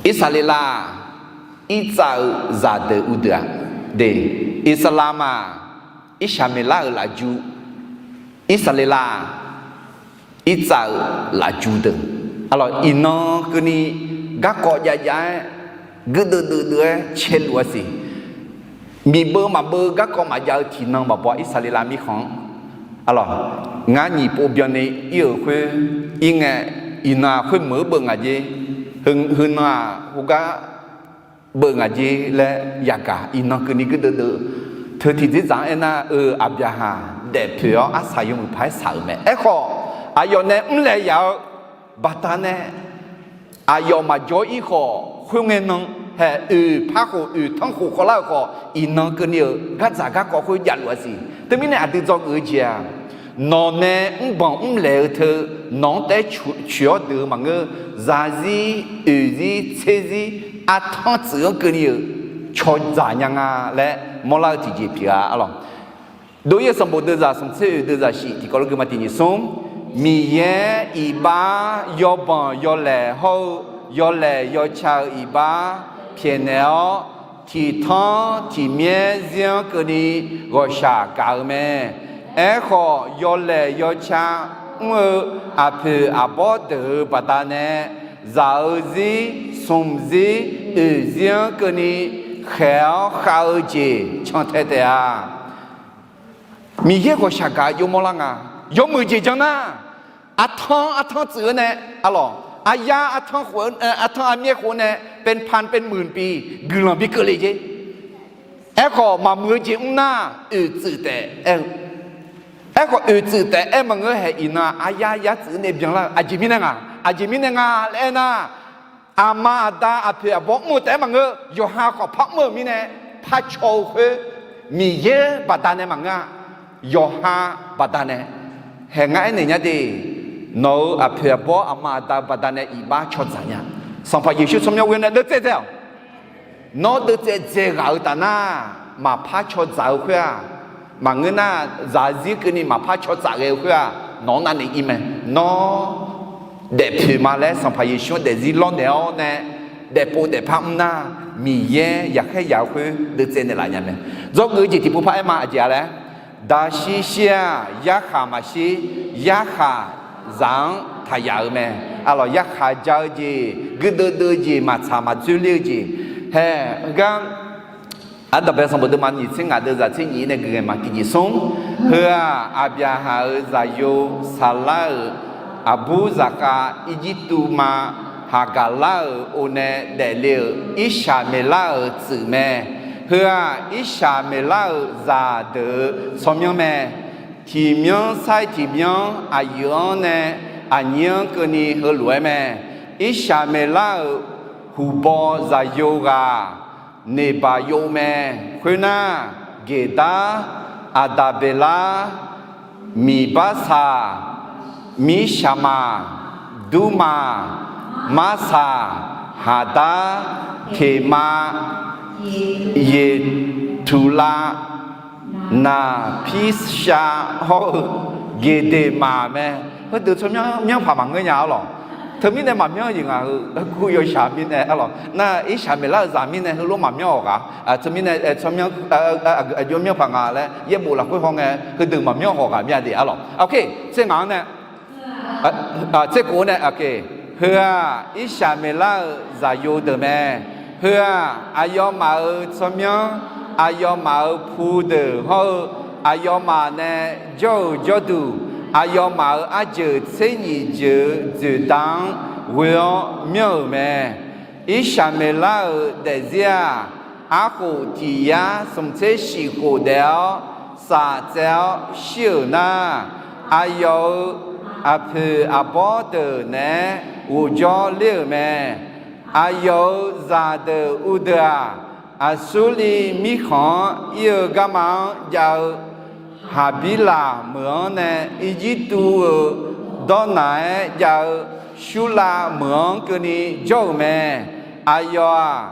Irsaqleqlav-aq, Irtsav-eu zaqdeuq uvdeuq-aq, de, Iqsaqlamq-aq, Irsaqmeqlar-euq lafju, Irsaqleqlav-aq, Irtsav-eu lafju deuq. Arlawq, iqnan keuvni garkawv jav jav-aer, guirdeuv deuv deuv-aer caeluf-a siq. Miqbeu maqbeu garkawv maqjav-eu tiqnan maqbaw Irsaqleqlav mirkhanq-anr. Arlawq, ngar nyiq pov byanni ir-euq khoer ir ngae, iqnan-aq khoermeuq-eu beuv ngaq jer, heunan-aq khoergar beuv ngaq jer laer yagaq iqnan keuvni guirdeuv deuv. Teu tiqdzerdzaq-anr aernar-eu, Aqbyaqhaq daefpoeq-awr arsaq yawmuiq paq-aer saq-euq mae. Aerkhawf, aqyawf nae mrlaeq yaf-eu baqdanae, aqyawf maqjawr-ir khawf, khoerngae nan hae oeq par khof oeq tanr khof khawvlar-euq khawf, iqnan keuvni-euq gardzaq garkawv khoer javluf-a siq. Teumirnae aqdui dzawgeuf-eu jeq-aq, nawq nae mrbanq mrlaeq-eu teu, nawq-anr taef-aer coeq-awr deuq-eu maqngeur, zarzir, oeqzir, tserzir, artanr tsuif-anr keuvni-euq cawdzaq nya nga laer mawrlar-eu tiqjeq pyeuf-a arlawq. Dov-ir-eu sanqbof deuvzaq smq tser oeq deuvzaq shif tiqkawv lof gui ma tiq nyiq smr. Miqyaer iqbax yawbanq yawlaeq hawr-eu yawlaeq yawca-euq iqbax pyaeqnaeq-awr, tiqtanr tiqmyaer zir-anr keuvni ghawqshaq gaq-eu mae. Aerkhawf, yawlaeq yawca mr-eu aqpoeq aqbawr deuq-euq baqdanae, zaq-eu zir, smq zir, oeq zir-anr keuvni khaeq-awr khav-eu jeq cantae taef-a. Miqyaer ghawqshaq gaq-eu jov mawrlar nga. Yawmuiq jeq jan nar, artanr artanr tsuif-eu nae, arlawq, aryar artanr khof, artanr armyaer khof nae เป็นพันเป็นหมื่นปี guiqlanq bi keuvle jer. Aerkhawf, maqmuiq-eu jeq mr nar, oeqtsuif taef aer-eu. Aerkhawf, oeqtsuif taef aer maqngeur haeq iqnan aryar yar tsuif nae byanlar-eu aqjeq mirnae nga. Aqjeq mirnae nga laer aernar, aqma aqda aqpoeq aqbawr mr-eu taef-aer maqngeur, yawqha khawf par mr-euq mirnae, par caw-eu khoer, Miqyaer baqdanae maqngeur-a. Yawqha baqdanae. Haeq ngar aernaeq nya de, nawq-euq aqpoeq aqbawr aqma aqda-eu baqdanae iqbax cawdzaq nya. Sanqpaq Yeqsur tsawrmyanr ghoe nae deuvtsaev dzae-awq. Nawr deuvtsaev dzaeghaq-eu taf nar, maqpar cawdzaq-eu khoer-aq, maqngeur nar, zaqzir keuvni maqpar cawdzaq ghae-eu khoer-aq, nawq-anr navnaeq ir mae. Nawr daefpoeq ma laer Sanqpaq Yeqsur-anr daefzir lawrnaeq-awr nae, daefpov daefpar mr nar, Miqyaer yaqkhaer yaq-eu khoer deuvtsaev naeqlaf nya mae. Dzawgeuf-eu jeq tiqpov par aer ma aqjeq-a laer, daqshir shir-aq yarkhaq maqshir, yarkhaq zaq-anr taq yaf-eu mae. Arlawq, yarkhaq ja-eu jeq, guirdeuv deuv-eu jeq, maqtsaq maqdzoerler-eu jeq, hae, heugar Aqdaq bae sanqbof deuvma nyiq tser ngaq deuvzaq tser nyiq nae gui ghae ma tiqjeq smr. Heu-aq, Aqbyaqhaq-euq zaqyo Saqlar-euq aqbur zaqkhav Irjirtuv ma Haqgaqlar-euq o nae daefle-euq Irshaqmeqlar-euq tsuif mae. Heu-aq, Irshaqmeqlar-euq zaqdeuq-euq tsawrmyanr mae. Tiqmyanr sair tiqmyanr aqyuif-anr nae aqnyir-anr keuvni heulof-aer mae. Irshaqmeqlar-euq Buqbaw zaqyo ghaq Neqbaqyov mae. Khoernar, Geqdar, Aqdaqbeqlar, Miqbarsaq, Mirshaqmaq, Durma, Marsaq, Haqdar, Teqma, Yeqtuqlav, Naqpirshav hawr-eu Geqdeqmaq mae. Heudeuq tsawrmyanr myanrpaq maqngeur nya arlawq. Teumirnae maqmyanr jeq ngaq-euq kur yawshaq mirnae arlawq. Nar Irsaqmeqlar-euq zaq mirnae heulof maqmyanr hawq ghaq. Teumirnae tsawrmyanr aqjox myanrpaq nga laer yaerbof lafkhoer hawngae heudeuq maqmyanr hawq ghaq myav de arlawq. Oke, tser ngaq-anr nae tser kof-anr nae, heu-aq Irsaqmeqlar-euq zaqyo deuq mae. Heu-aq aqyawfmaf-euq tsawrmyanr, aqyawfmaf-euq pu deuq hawr-eu, aqyawfmaf nae jawr-euq jawrduq, aqyawfmaf-euq arjeuq tser nyiq jeuq-eu dzoeqda-anr ghoe-awr myanr-euq mae. Irsaqmeqlar-euq daefzir-aq, arkhof tiq yar smq tser shif khof daef-awr saf tsaev-awr shir-euq nar, aqyawf-euq aqpoeq aqbawr deuq naeq-aer ghofjawr ler-euq mae. Aqyawf-euq zaqdeuq uvdeuq-aq, Aqsurliv mirkhanq-anr ir-eu garma-anr jav-eu Haqbirlaq meuq-anr nae, Irjirtuv-euq dawrnaq-aer jav-eu Surlav meuq-anr keuvni jawr-euq mae. Aqyawf-aq,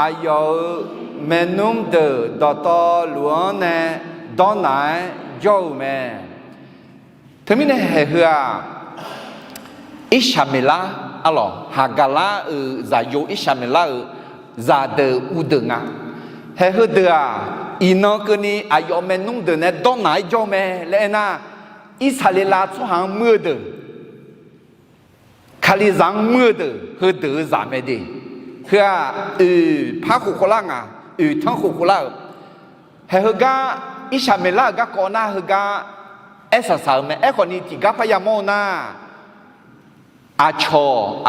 aqyawf-euq maernmr deuq dawqtawvluf-anr nae dawrnaq-aer jawr-euq mae. Teumirnae haeq heu-aq, Irsaqmeqlar arlawq, Haqgaqlar-euq zaqyo Irsaqmeqlar-euq zaqdeuq uvdeuq nga. Haeq heudeuq-aq, iqnan keuvni aqyawf maernmr deuq nae dawrnaq-aer jawr-eu mae laer aernar, Irsaqleqlav tsawrhaq-anr muir-eu deuq, Kalizaq-anr muir-eu deuq, heudeuq-eu zaq mae de. Heu-aq, oeq par khof khawvlar nga, oeq tanr khof khawvlar-euq. Haeq heugar, Irsaqmeqlar-euq garkawv nar heugar aer saqsaq-eu mae. Aerkhawfni tiqgar parya mawr-eu nar, aqcawq,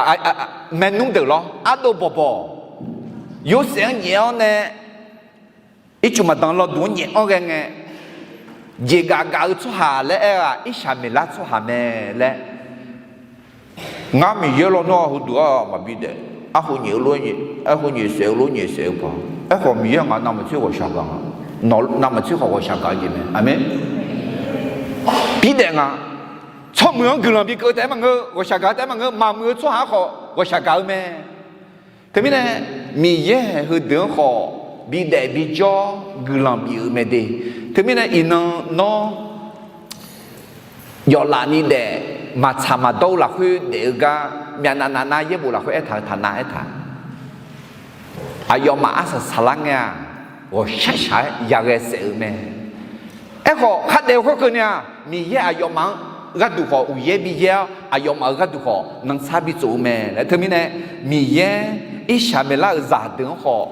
maernmr deuq lawr ardov bawqbawq, Yorsaev-anr nyaef-awr nae, ircuf maqdan lawduq-anr nyaef-anr ghae ngae, jeqgaf gaf-eu tsawrhaq laer aer-eu-aq, Irsaqmeqlar tsawrhaq mae laer. Ngar Miqyaer lawnmr-a heuduq-aq maqbi daef, arhu nyaef-eu lof, arhu nyaef saef-eu lof nyaef saef-eu paq. Aerkhawf Miqyaer ngaq navmaqtser ghawqshaq gaq nga. Nawq navmaqtser khawf ghawqshaq gaq-eu jeq mae. Aqmeq. Bidaef nga. Tsawrmuiq-anr guiqlanq bi keuv taef-aer maqngeur, ghawqshaq gaq taef-aer maqngeur, maqmuiq-eu tsawrhaq-anr khawf ghawqshaq gaq-eu mae. Teumirnae, Miqyaer haeq heudeuq-anr khawf bidef bijawr guiqlanq bif-euq mae de. Teumirnae iqnan nawr yawflaf ni daef, maqtsaq maqdawr-eu lafkhoer daef-eu gar myavnav navnar yaerbof lafkhoer aertaq-eu taqnav aertaq. Aqyawfmaf arsaq saqlar ngae-aq, ghawqshaq shaq-aer yaghae saef-euq mae. Aerkhawf khardaef-eu khoerkeuvni-aq, Miqyaer aqyawfmaf-anr gharduq khawf uqyaer bi yaer-awr, aqyawfmaf-euq gharduq khawf nanrsar bi tsof-eu mae laer. Teumirnae, Miqyaer Irsaqmeqlar-euq zaqdeuq-anr khawf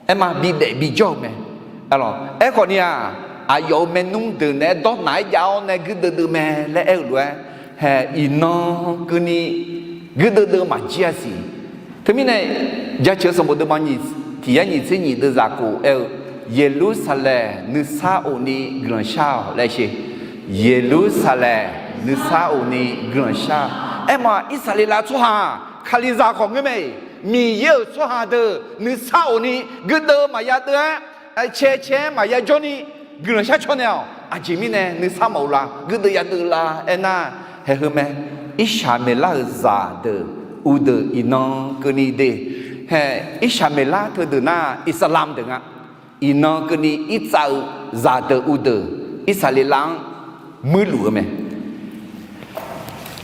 aerma bidaef bijawr-eu mae. Aerkhawfni-aq, aqyawf-euq maernmr deuq naeq-aer dawrnaq-aer jav-awr nae guirdeuv deuv mae laer aer-euq lof-aer, haeq iqnan keuvni guirdeuv deuv maqjir-a siq. Teumirnae, Jaceuq-eu sanqbof deuvma tiq yar nyiq tser nyiq deuvzaq khof aer-eu, Yeqlursaqlaeq nuisar of ni guiqlanq shar-awq laer sher. Yeqlursaqlaeq nuisar of ni guiqlanq shar. Aerma Irsaqleqlav tsawrhaq-aq, Kalizaq khawf ngeur mae-iq, Miqyaer-euq tsawrhaq deuq nuisar of ni guirdeuv maqya deuv-aer, cae cae-aer maqya jawr ni guiqlanq shar caw naeq-awq. Aqjeq mirnae nuisar mawf-eu la, guirdeuv ya deuv la aernar, haeq heu mae. Irsaqmeqlar-euq zaqdeuq uvdeuq iqnan keuvni de. Haeq Irsaqmeqlar teudeuq nar Iqsaqlamq deuq nga. Iqnan keuvni irtsav-eu zaqdeuq uvdeuq Irsaqleqlav-anr muirluf-eu mae.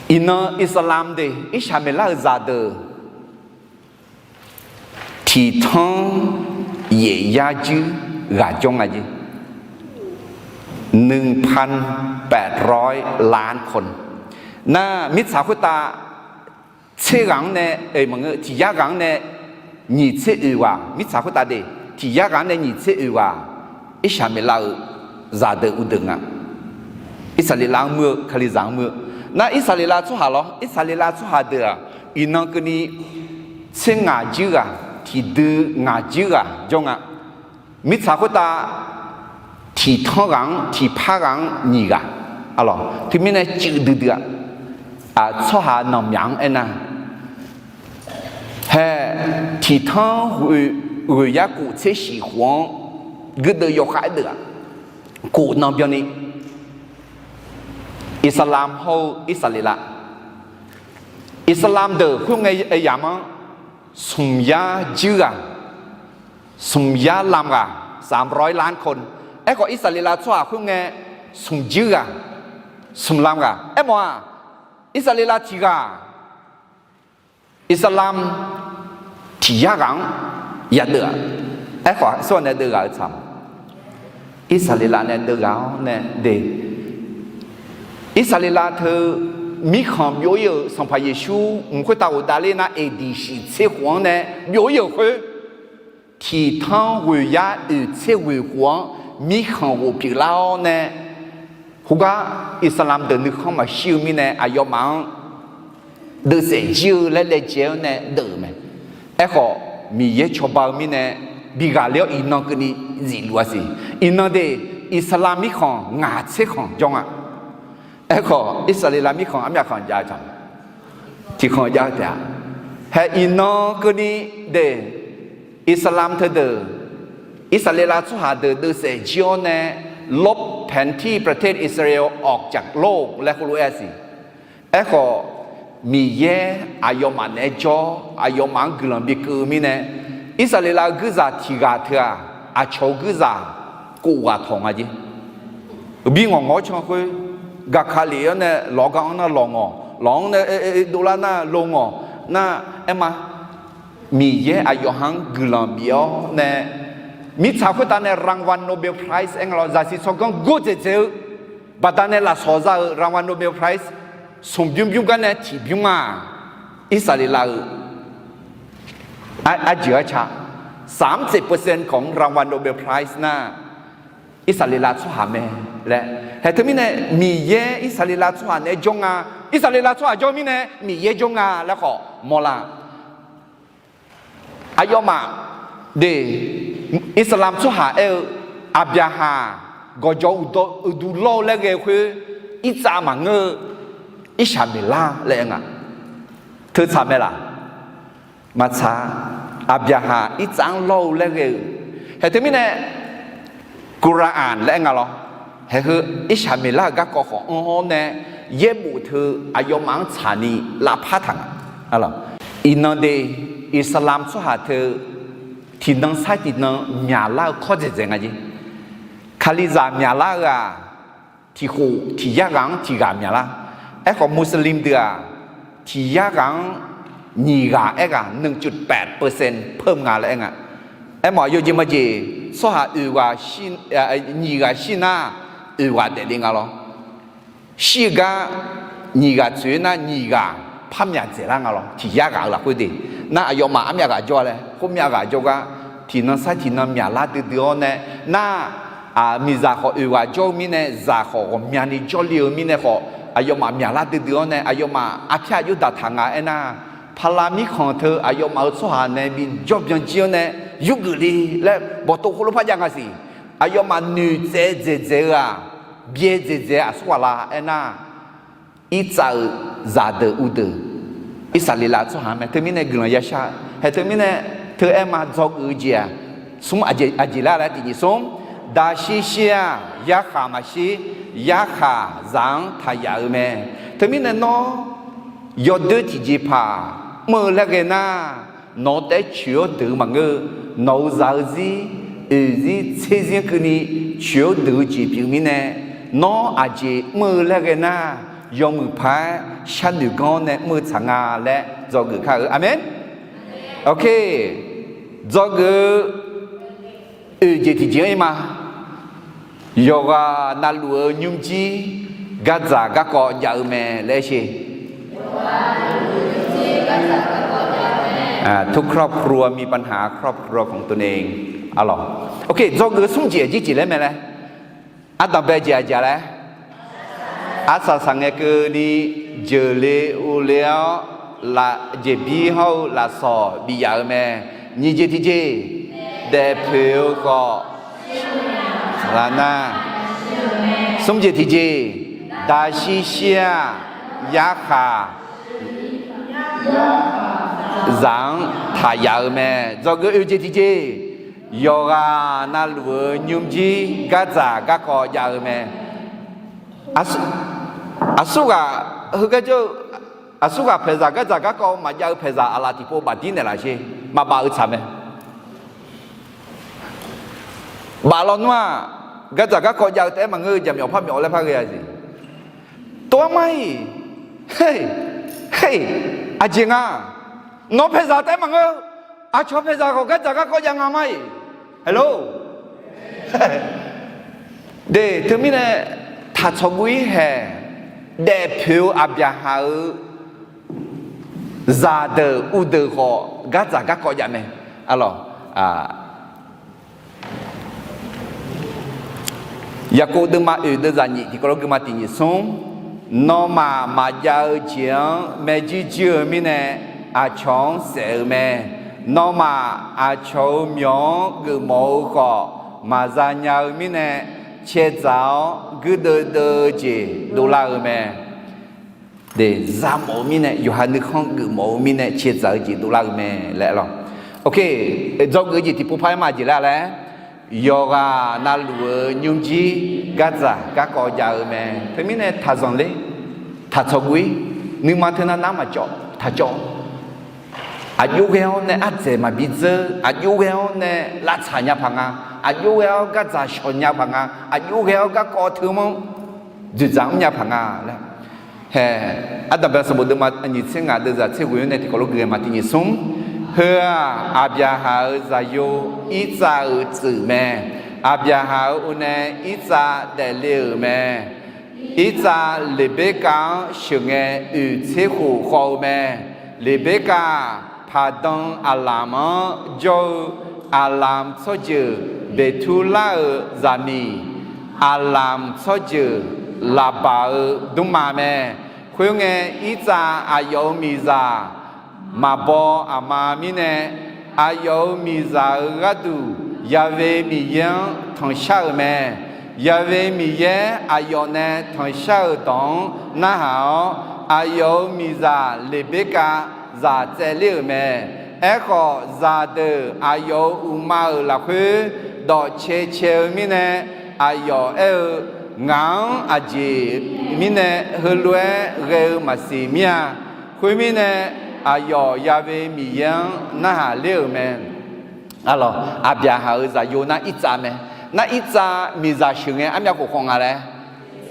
Iqnan Iqsaqlamq de, Irsaqmeqlar-euq zaqdeuq tiqtanr yaef yar juir ghaq jawr nga jer. หนึ่งพันแปดร้อยล้านคน nar, mirtsaq khoertav tser ghaq-anr nae, maqngeur, tiq yar ghaq-anr nae nyiq tser oeq ghaq, mirtsaq khoertav de, tiq yar ghaq-anr nae nyiq tser oeq ghaq, Irsaqmeqlav-euq zaqdeuq uvdeuq nga. Irsaqleqlav-anr muir-eu, Kalizaq-anr muir-eu. Nar, Irsaqleqlav tsawrhaq lawr, Irsaqleqlav tsawrhaq deuq-aq, iqnan keuvni tser ngaq juir ghaq, tiqdui ngaq juir ghaq jawr nga. Mirtsaq khoertav tiqtanr ghaq-anr, tiqpar ghaq-anr nyiq ghaq, arlawq, teumirnae cuiv duidui-a. Tsawrhaq nanqmyaq-anr aernar, hae, tiqtanr ghoeq yar kof tser shif khof-anr guirdeuv yawkhav-aer deuv-aq, kof nan byanni Iqsaqlamq hawr-eu Irsaqleqlav, Iqsaqlamq deuq khoerngae yamq-anr smq yar juir ghaq, smq yar lam ghaq, สามร้อย lar kawv. Aerkhawf Irsaqleqlav tsawrhaq khoerngae smq juir ghaq, smq lam ghaq. Aermawf-aq, Irsaqleqlav tiq ghaq, Iqsaqlamq tiq yar ghaq-anr yadeuv-aq, aerkhawf sawr nae deuv ghaq-eu tsaq ma. Irsaqleqlav nae deuv ghaq-awr nae de, Irsaqleqlav teu mirkhanq byov-ir-euq Sanqpaq Yeqsur mq khoertav ghofdav ler nar, aqdiq shiq tser khof-anr nae byov-ir-euq khoer, tiqtanr ghoeq yar oeq tser ghoeq khof-anr mirkhanq ghof pyeuflar-awr nae, khoergar Iqsaqlamq deuq nuikhanr maqshir-eu mirnae aqyawfmaf-anr deuvsaef jir-eu laer laejae-awr nae deuv-euq mae. Aerkhawf, Miqyaer cawba-eu mirnae bi ghaqler-awr iqnan keuvni zifluf-a siq. Iqnan de, Iqsaqlamq mirkhanq ngaq tser khanq jawr nga. Aerkhawf, Irsaqleqlav mirkhanq armyav khanq jav-eu taq, tiq khanq jav-eu taef-a. Hae iqnan keuvni de, Iqsaqlamq teudeuq, Irsaqleqlav tsawrhaq deuq deuvsaef jir-awr nae ลบแผนที่ประเทศอิสราเอลออกจากโลก laer khoerlof-aer-a siq. Aerkhawf, Miqyaer aqyawfmaf naeq-aer jawr, aqyawfmaf-anr guiqlanq bikeuv-eu mirnae, Irsaqleqlav-eu guirzaq tiq ghaq teu-aq, aqcawq-eu guirzaq kof ghaq tawq nga jeq. Bi ngawq ngawq-awr can khoer, gaqkaq lef-awr nae lawq-awr gar-anr nar lawq ngawq, lawq-anr nae dovlar nar lo ngawq nar, aerma, Miqyaer aqyawf ha-anr guiqlanq bif-awr nae, mirtsaq khoertav nae รางวัลโนเบลไพรส์ aer nga lawr, zaqsiq tsawrganr gordzaeq dzaeq-eu baqdanae lafsawq za-euq รางวัลโนเบลไพรส์ smq bymr bymr gar nae tiq bymr-aq, Irsaqleqlav-eu arjeuq arca สามสิบเปอร์เซ็นต์ ของรางวัลโนเบลไพรส์ nar, Irsaqleqlav tsawrhaq mae laer. Hae teumirnae Miqyaer Irsaqleqlav tsawrhaq naeq-aer jawr nga, Irsaqleqlav tsawrhaq jawr mirnae Miqyaer jawr nga laer khawf mawrlar. Aqyawfmaf de, Iqsaqlamq tsawrhaq aer-eu, Aqbyaqhaq gawqjawq uqduq lawr-eu laer ghae-eu khoer, Irtsav maqngeur-eu, Irshaqmeqlar laer aer nga. Teutsaq mae laq? Maqtsaq. Aqbyaqhaq Irtsav-anr lawr-eu laer ghae-eu, hae teumirnae Kuraanq laer aer nga lawr. Haeheu Irshaqmeqlar-euq garkawv khawf anr-awr nae, yaerbof teu aqyawfmaf-anr tsaqni lavpar taq nga. Iqnan de, Iqsaqlamq tsawrhaq teu tiqnan sar tiqnan myaqlar-eu kawr dzaeqdzaeq nga jeq. Kalizaq myaqlar-eu-aq, tiq khof tiq yar ghaq-anr tiq ghaq myaqlar. Aerkhawf Muslim deuq-aq, tiq yar ghaq-anr nyiq ghaq aer ghaq หนึ่งจุดแปดเปอร์เซ็นต์ เพิ่ม nga laer aer nga. Aermawf yawjeq majeq tsawrhaq oeq ghaq, nyiq ghaq shir nar, oeq ghaq daefle nga lawr. Shir-eu gar nyiq ghaq tsoeq-aer nar, nyiq ghaq par myaq dzaeqlar nga lawr. Tiq yar ghaq-eu lafkhoer de, nar aqyawfmaf armyav ghaq jawr-a laer, khoermyav ghaq jawrgar, tiqnan sar tiqnan myaqlar duidui-awr nae, nar miqzaq khawf oeq ghaq jawr-eu mirnae, zaq khawf ghawqmyani jawrle-eu mirnae khawf, aqyawfmaf myaqlar duidui-awr nae, aqyawfmaf arpyar aqjox daqtaq nga aernar, Paqlav mirkhanq teu aqyawfmaf-euq tsawrhaq nae bi jawr byan jir-awr nae, yurgeuf le laer bawqtov khoerlof par jav nga siq. Aqyawfmaf noeqtsaev dzaeqdzaeq-eu-aq, byae dzaeqdzaeq aqsur ghaq la aernar, Irtsav-euq zaqdeuq uvdeuq, Irsaqleqlav tsawrhaq mae. Teumirnae guiqlanq yashar-eu hae. Teumirnae teu aer ma, dzawgeuf-eu jeq-aq, smr aqjeq laer laer tiqjeq smr, daqshir shir-aq yarkhaq maqshir, yarkhaq zaq-anr taq yaf-eu mae. Teumirnae nawr yawdoer tiqjeqpaq mr-eu laer ghae nar, nawq-eu taef-aer coeq-awr deuq-eu maqngeur-eu, nawq-euq zaq-eu zir, oeq zir tser zir-anr keuvni coeq-awr deuq-eu jeq pyeuf mirnae, nawr aqjeq mr-eu laer ghae nar, yawmuiq paq-aer sharnoeq ganr-awr nae mr-eu tsaq nga laer dzawgeuf kar-eu. Aqmeq. Ok. Dzawgeuf-eu oeq jeq tiqjeq-anr ir ma. Yawqghaq navluf-eu nymrjir gardzaq garkawv jav-eu mae laer sher. ทุกครอบครัวมีปัญหาครอบครัวของตนเอง arlawq. Ok, dzawgeuf-eu smr jeq aqjir jeq laer mae laer. Ardanqbae jeq aqjeq laer. Arsaq saqngae keuvni jeuqle urle-awr, jeqbir hawr-eu lafsawq bif yaf-eu mae. Nyiq jeq tiqjeq, daefpoeq-eu khawf lar nar. Smr jeq tiqjeq, daqshir shir-aq yarkhaq zaq-anr taq yaf-eu mae. Dzawgeuf oe jeq tiqjeq, yawqghaq navluf-eu nymrjir gardzaq garkawv jav-eu mae. Aqsur, aqsurghaq, heugar jawr-eu, aqsurghaq paeqzaq gardzaq garkawv maqjav-eu paeqzaq aqlaf tiqpov bafdir naeqlaf sher, maqbaf-eu tsaq mae. Baf lawnmr-aq, gardzaq garkawv jav-eu taef-aer maqngeur-eu, jaqmyawf parmyawf laer par ghae-a jeq. Tov-aer mar-iq, he, he, aqjeq nga. Nawq paeqzaq taef-aer maqngeur, aqcawq paeqzaq khawf gardzaq garkawv jav nga mar-iq. Hello. De, teumirnae taqtsawq guv-ir haeq, daefpoeq-eu Aqbyaqhaq-euq zaqdeuq uvdeuq khawf gardzaq garkawv jav mae. Arlawq, Yaqkov deuvma oeq deuvzaq nyiq tiqkawv lof geuvma tiq nyiq smr, nawmaf maqjav-eu jeq-anr maerjuir juir-eu mirnae, aqcawq-anr saef-eu mae. Nawmaf aqcawq-euq myawq-anr geufmawf-eu khawf, maqza nya-eu mirnae, caedzaq-awr guirdeuv deuv-eu jeq dovlar-eu mae. De, zamawf-eu mirnae, yawqha nuikhanr geufmawf-eu mirnae caedzaq-eu jeq dovlar-eu mae laer lawr. Ok, dzawgeuf jeq tiqpov par-aer ma jeq laer laer, yawqghaq navluf-eu nymrjir gardzaq garkawv jav-eu mae. Teumirnae taqzanq ler, taqtsawq guv-ir, nuima teunav nar maqcawv taqcawv. Aqjox ghae-awr nae ardzaeq maqbi dzeur, aqjox ghae-awr nae lavtsaq nya paq nga, aqjox ghae-awr gardzaq shawq nya paq nga, aqjox ghae-awr garkawv teu manr dzoeqdzaq mrnya paq nga laer. Hae, Ardanqbae sanqbof deuvma nyiq tser ngaq deuvzaq tser ghoeq-anr nae tiqkawv lof geuf-eu ma tiq nyiq smr. Heu-aq, Aqbyaqhaq-euq zaqyo Irtsav-euq tsuif mae. Aqbyaqhaq-euq unae Irtsav daefle-euq mae. Irtsav Leqberkav-anr sheuqngae oeq tser khof khawv-eu mae. Leqberkav Paqdan Aqlamq-anr jawr-eu Aqlamq tsawrjeuq Beqturlar-euq zaqmiq, Aqlamq tsawrjeuq Laqbaq-euq dmrma mae. Khoerngae, Irtsav aqyawf-euq miqzaq maqbaw aqma mirnae, aqyawf-euq miqzaq-euq gharduq Ya've Miqyaer-anr tanqshar-euq mae. Ya've Miqyaer aqyawf nae tanqshar-euq dawq-anr narhaq-awr, aqyawf-euq miqzaq Leqberkav zaq tsaevler-euq mae. Aerkhawf, zaqdeuq aqyawf-euq uqma-euq lafkhoer dawqcae cae-eu mirnae, aqyawf aer-eu, Ngaq-anr aqjeq mirnae heulof-aer ghae-eu maqsiq mir-a. Khoermirnae, aqyawf Ya've Miqyaer-anr narhaq ler-euq mae. Arlawq, Aqbyaqhaq-euq zaqyo nar Irtsav mae. Nar Irtsav miqzaq sheuqngae armyav khof khawv nga laer,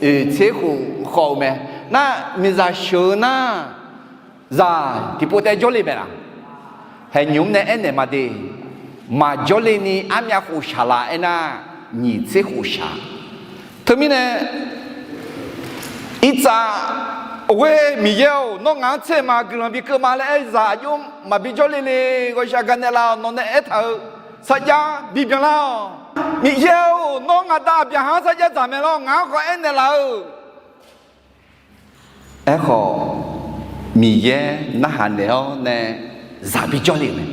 oeq tser khof khawv-eu mae. Nar miqzaq sheuq-eu nar, zaq tiqpov taef jawrle mae laf? Haeq nymq-mr nae aernaeq ma de. Maqjawrle ni armyav khof shaq laf aernar, nyiq tser khof shaq. Teumirnae, Irtsav, Ghoer Miqyaer-or, nawr ngaq-anr tser ma guiqlanq bi keuv ma laer aer zaq aqjox maqbi jawrle le. Ghawqshaq gaqnaeq laf-awq, nawq nae aertaq-euq sarjax bibyan lar-awq. Miqyaer-or, nawr ngaq da Aqbyaqhaq-anr sarjax dzaq mae lawr, ngaq-anr khawf aernaeq laf-euq. Aerkhawf, Miqyaer narhaq naeq-awr nae zaq bi jawrle-euq mae.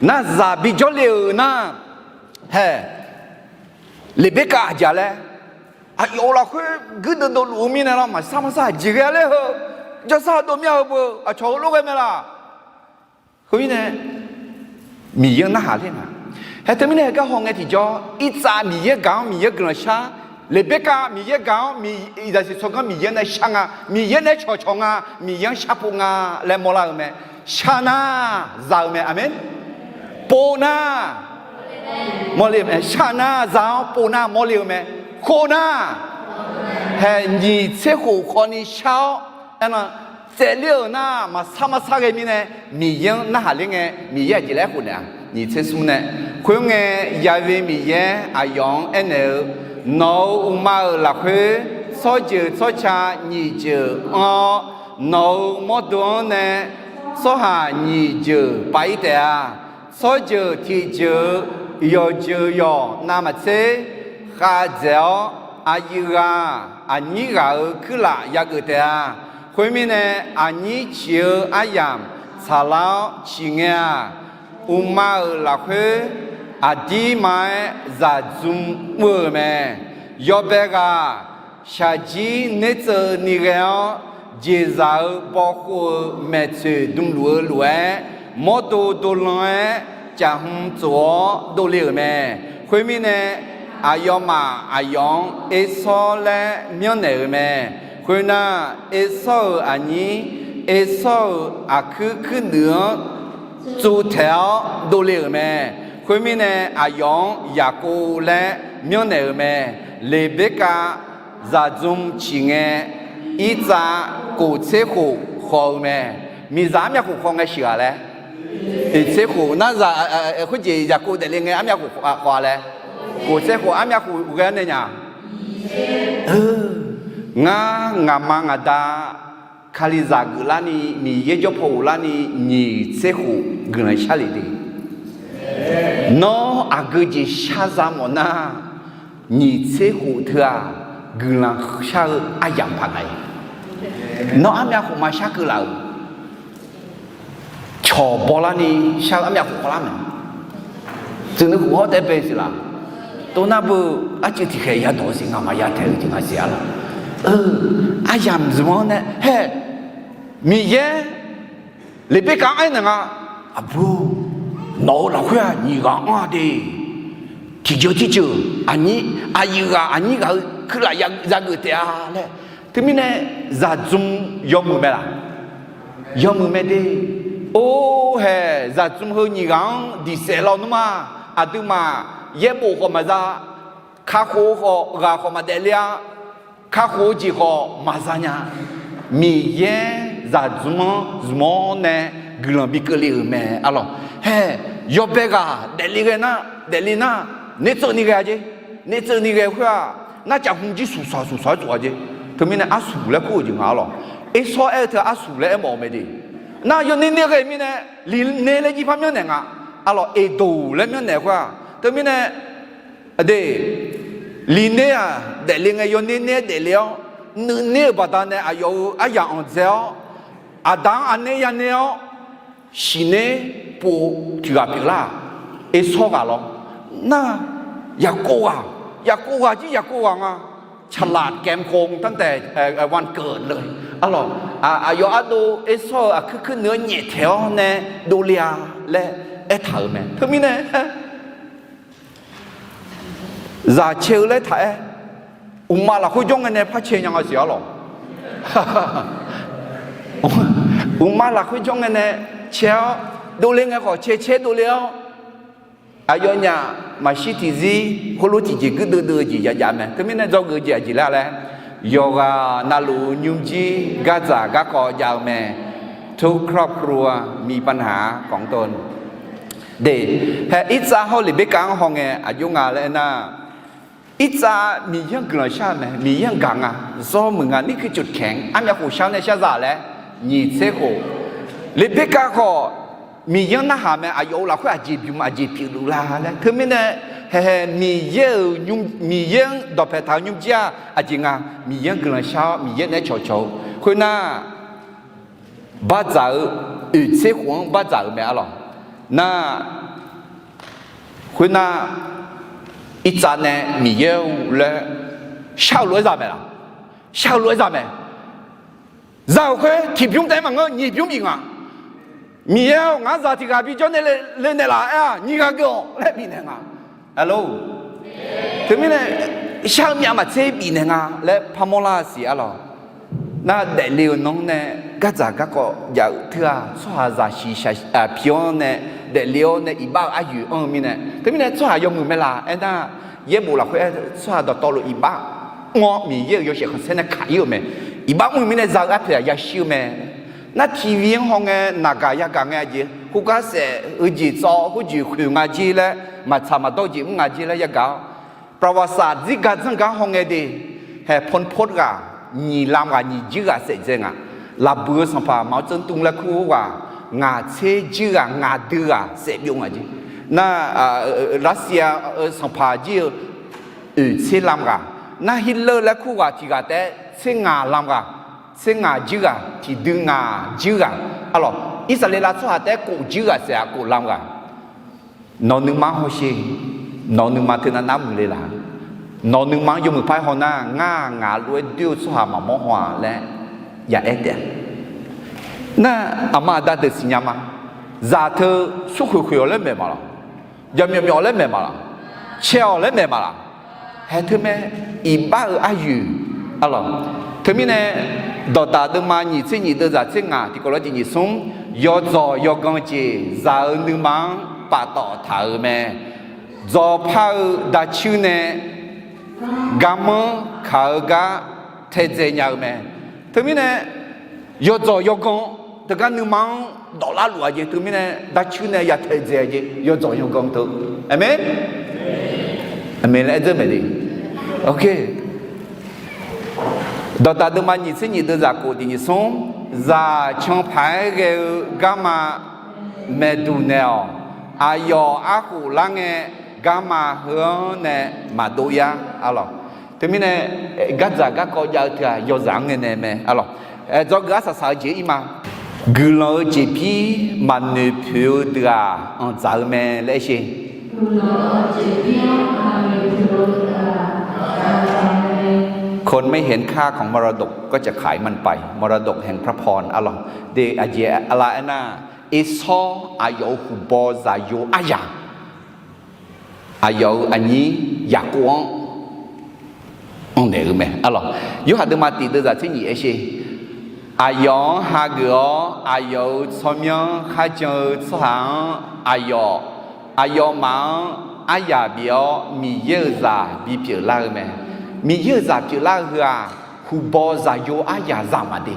Nar zaq bi jawrle-euq nar, hae, Leqberkav aqjeq laer, aqyawf-euq lafkhoer guirdeuv dovluf-eu mirnae lawr, maqsar maqsar aqjeq ghae-a ler heu, jawrsar dov mir-a heu beu, aqcawq heulof ghae mae laf? Khoermirnae, Miqyaer-anr narhaq ler nga. Hae teumirnae heugar hawngae tiqjawr, Irtsav Miqyaer gaq-anr Miqyaer guiqlanq shar, Leqberkav Miqyaer gaq-anr, zaqsiq tsawrganr Miqyaer nae shar nga, Miqyaer nae cawqcawq nga, Miqyaer-anr sharpov nga laer mawrlar-eu mae. Shar nar za-eu mae. Aqmeq. Pov nar mawrle-eu mae. Shar nar za-awr pov nar mawrle-eu mae. Khof nar, hae nyiq tser khof khawf ni shar-awr, aernar, tsaevler-euq nar maqsar maqsar ghae mirnae, Miqyaer-anr narhaq ler ngae, Miqyaer aqjeq laer aerkhof naeq-a. Nyiq tser smr nae, khoerngae, Ya've Miqyaer aqyawf-anr aernaeq-eu, Nawq-euq uqma-euq lafkhoer tsawrjeuq tsawrca nyiq jeuq anr-awr, nawq-euq mawrdo-anr nae tsawrhaq nyiq jeuq pav-ir taef-a. Tsawrjeuq tiqjeuq-eu yawqjeuq yawq navmaqtser khavdzaeq-awr, aqyuif ghaq aqnyir ghaq-euq kuirlaf yageuf taef-a. Khoermirnae, aqnyir ciq-eu aryamq tsaqlar-awr ciqngae-aq, uqma-euq lafkhoer aqdirma-aer zaqdzmr mr-eu mae. Yawbae ghaq shaqjir nertseuvni ghae-awr, jeqzaq-eu bawkhov-eu maeqtsoeq dmluf-eu lof-aer, Mawrdo dovlan-aer caf hmq tsof-awr dovle-euq mae. Khoermirnae, aqyawfmaf aqyawf-anr Ersawr laer myanrnaeq-euq mae. Khoernar, Ersawr-euq aqnyir Ersawr-euq aqkuir kuirnuiv-anr tsuvtaeq-awr dovle-euq mae. Khoermirnae, aqyawf-anr Yaqkov laer myanrnaeq-euq mae. Leqberkav zaqdzmr ciq ngae, Irtsav kof tser khof khawf-eu mae. Miqzaq armyav khof khawf ngae sheuqghaq laer, oeq tser khof nar, khoerjeq Yaqkov daefle ngae armyav khof khawf-a laer, kof tser khof armyav khof ghae-anr nae nya. Ngar ngaqma ngaqda Kalizaq geuflarni, Miqyaer jawr paw ghoflarni nyiq tser khof guiqlanq shar lef de. Nawr aqgeu jeq shar za mawf nar, nyiq tser khof teu-aq, guiqlanq shar-eu aryamq paq nga-ir. Nawr armyav khof ma shar keuv laf-euq, cawq bawlarni shar-eu armyav khof khawflar mae. Tsuif nuikhof hawr taef-aer bae siq laf. Tov nar beu, arcuiv tiqkhaeq yadawq-eu siq, ngamaf ya taeq-eu jeq nga siq-a laf. Aryamq zmq-anr nae hae, Miqyaer Leqberkav-anr aernaeq nga, Aqbur, nawq-euq lafkhoer-aq nyiq ghaq anr-a de. Tiqjeuq tiqjeuq, aqnyir, aqyuif ghaq aqnyir ghaq-eu kuirlaf yageuf taef-a laer. Teumirnae, zaqdzmr yawmuiq mae laf? Yawmuiq mae de. Or hae, zaqdzmr heu nyiq ghaq-anr diqsaef lawnmr-a. Aqduimaf yaerbof khawf maqza, kakhof-eu khawf ghaq khawf maqdaef ler-a. Kakhof-eu jeq khawf maqza nya. Miqyaer zaqdzmr-anr zmq-awr nae guiqlanq bi keuvle-euq mae, a lawq. Hae, yawbae ghaq daefle ghae nar, daefle nar, nertseuvni ghae-a jer. Nertseuvni ghae khoer-aq, narcaf hmq jir suqsaq suqsaq-aer tsof-a jer. Teumirnae arsuq laer kur-euq jeq nga, a lawq. Ersawr aer-eu teu arsuq laer aermawf-eu mae de. Nar yawner ner ghae mirnae, liqner laer jir par myanrnaeq nga. A lawq, eqdoq laer myanrnaeq khoer-aq, teumirnae, aqde, liqner-aq daefle ngae yawner ner-aer daefle-awr, nuiner-euq baqdanae aqyawf-euq aryamq anqdzae-awr, aqda-anr aqner yaner-awr, siqner pov tiq ghaq pyeuflar-aq, Ersawr ghaq lawr. Nar, Yaqkov ghaq, Yaqkov ghaq jir Yaqkov ghaq nga. ฉลาดแกมโกงตั้งแต่วันเกิดเลย a lawq. Aqyawf ardov Ersawr-euq aqkuir kuirnuiv-anr nyaeftaeq-awr nae dovle-a laer aertaq-euq mae. Teumirnae, zaq cae-eu laer taq-aer, uqmav lafkhoer jawr ngae nae par cae nya nga siq, a lawq. Uqmav lafkhoer jawr ngae nae cae-awr, dovle ngae khawf cae cae dovle-awr, aqyawfnyaf maqshir tiqzir khoerlof tiqjeq guirdeuv deuv-eu jeq jav jav mae. Teumirnae dzawgeuf-eu jeq aqjeq laer laer, yawqghaq navluf nymrjir gardzaq garkawv jav-eu mae. ทุกครอบครัวมีปัญหาของตน De, hae Irtsav hawr Leqberkav-anr hawngae aqjox nga laer aernar, Irtsav Miqyaer-anr guiqlanq shar-eu mae, Miqyaer-anr gaq nga, zawr muiq nga, นี่คือจุดแข็ง armyav khof shar nae shar za laer, nyiq tser khof. Leqberkav khawf, Miqyaer-anr narhaq mae, aqyawf-euq lafkhoer aqjeq bymq aqjeq pyeufluf la laer. Teumirnae, hae hae Miqyaer-euq nymr, Miqyaer-anr dawqpae taq-eu nymrjir-aq aqjeq nga, Miqyaer-anr guiqlanq shar-awr Miqyaer naeq-aer cawqcawq-eu. Khoernar, bardzaq-eu, oeq tser khof-anr bardzaq-euq mae, a lawq. Nar, khoernar, Irtsav nae Miqyaer-or laer shar-eu lof-aer za mae laq? Shar-eu lof-aer za mae. Za-euq khoer tiqbymr taef-aer maqngeur, nyiq bymr bif nga. Miqyaer-or, ngar zaq tiq ghaq bijawr nae le naeqlaf aer-aq, nyiq ghaq geuf-awq laer bifnaeq nga. Aqlor, teumirnae, shar-eu myav maqtser bifnaeq nga laer parmawr lar siq, a lawq. Nar daefle-eu nanr nae gardzaq garkawv jav-euq teughaq tsawrhaqzaq shiq pi-awr nae, daefle-awr nae iqbax-eu aryoeq anr-eu mirnae, teumirnae tsawrhaq yawmuiq mae laq aernar, yaerbof lafkhoer aer tsawrhaq dawqtawvluf iqbax mr-awr Miqyaer-euq yawshaef khanqsaer nae kaq-ir-euq mae. Iqbax mr-eu mirnae za-eu arpoeq-aq yashir-eu mae. Nar TV-anr hawngae naqgaq yagaq ngae aqjeq, khoergar saef-eu jeq tsawv khoerjeq khoeq nga jer laer, maqtsaq maqdawr-eu jeq mr nga jer laer yagaq-awr, ประวัติศาสตร์ dzirgaq dzanrgar hawngae de, hae พลพล ghaq, nyiq lam ghaq nyiq juir ghaq saef dzae nga. Lafbuiq-eu sanqpaq 毛泽东 laer kur-eu ghaq, ngaq tser juir ghaq ngaq dui ghaq saef byov nga jer. Nar, Russia-eu sanqpaq jir-eu oeq tser lam ghaq, nar Hitler laer kur ghaq tiq ghaq taef-aer tser ngaq lam ghaq, tser ngaq juir ghaq, tiqdui ngaq juir ghaq, a lawq, Irsaqleqlav tsawrhaq taef-aer kof juir ghaq saef-aq kof lam ghaq. Nawq nuima hawsher, nawq nuima teunav nar muiqle laq? Nawq nuima-anr yawmuiq par-aer haw nar, ngar ngaq lof-aer doer-eu tsawrhaq maqmawr haw-a laer ya aer taef-a. Nar aqma aqda deuq siqnya ma. Zaq teu smrkhoeq khoeq-awq laer maeq maqlaq? Jaqmyawf myawf laer maeq maqlaq? Cae-awq laer maeq maqlaq? Haeq teu mae, iqbax-euq aryoeq. Arlawq, teumirnae, dawqdaq deuvma nyiq tser nyiq deuvzaq tser ngaq tiqkawv lof-aer tiq nyiq smr, yawdzawq yawgan jeq zaq-euq nuima-anr paftawf taq-euq mae. Dzawqpar-eu dacuir nae garmanr kaq-eu gar taedzae nya-eu mae. Teumirnae, yawdzawq yawgan teugar nuima-anr dawflar luf-a jeq teumirnae, dacuir nae ya taedzae-a jeq yawdzawq yawgan teu. Aqmeq. Aqmeq laer aer dzeur maeq de. Ok. Dawqdaq deuvma nyiq tser nyiq deuvzaq kof tiq nyiq smr, zaq canpaq-aer ghae-eu garma maeqduq naeq-awq. Aqyawf arkhof lar ngae, garma heu-anr nae maqdov yar. Arlawq, teumirnae, gardzaq garkawv jav-eu teu-aq yawzaq-anr ngae nae mae. Arlawq, dzawgeuf arsaq saq-eu jeq ir ma. Guiqlanq-eu jeqbir maqnoeq poeq-eu deuq-aq, anqdzaq-eu mae laer aer sher. คนไม่เห็นค่าของมรดกก็จะขายมันไป มรดกแห่งพระพร arlawq. De aqjeq aqlaf aernar, Ersawr aqyawf-euq huqbaw zaqyo aryaq, aqyawf-euq aqnyir Yaqkov-anr anqnaeq-eu mae. Arlawq, Yorhaq deuvma tiq deuvzaq tser nyiq aer sher. Aqyawf-anr hageuf-awr, aqyawf-euq tsawrmyanr kharjan-eu tsawrhaq-anr, aqyawf, aqyawfmaf-anr aryaq bif-awr, Miqyaer-euq zaq bipyeuf lar-eu mae. Miqyaer-euq zaq pyeuflar-eu heu-aq, huqbaw zaqyo aryaq zaq maqde.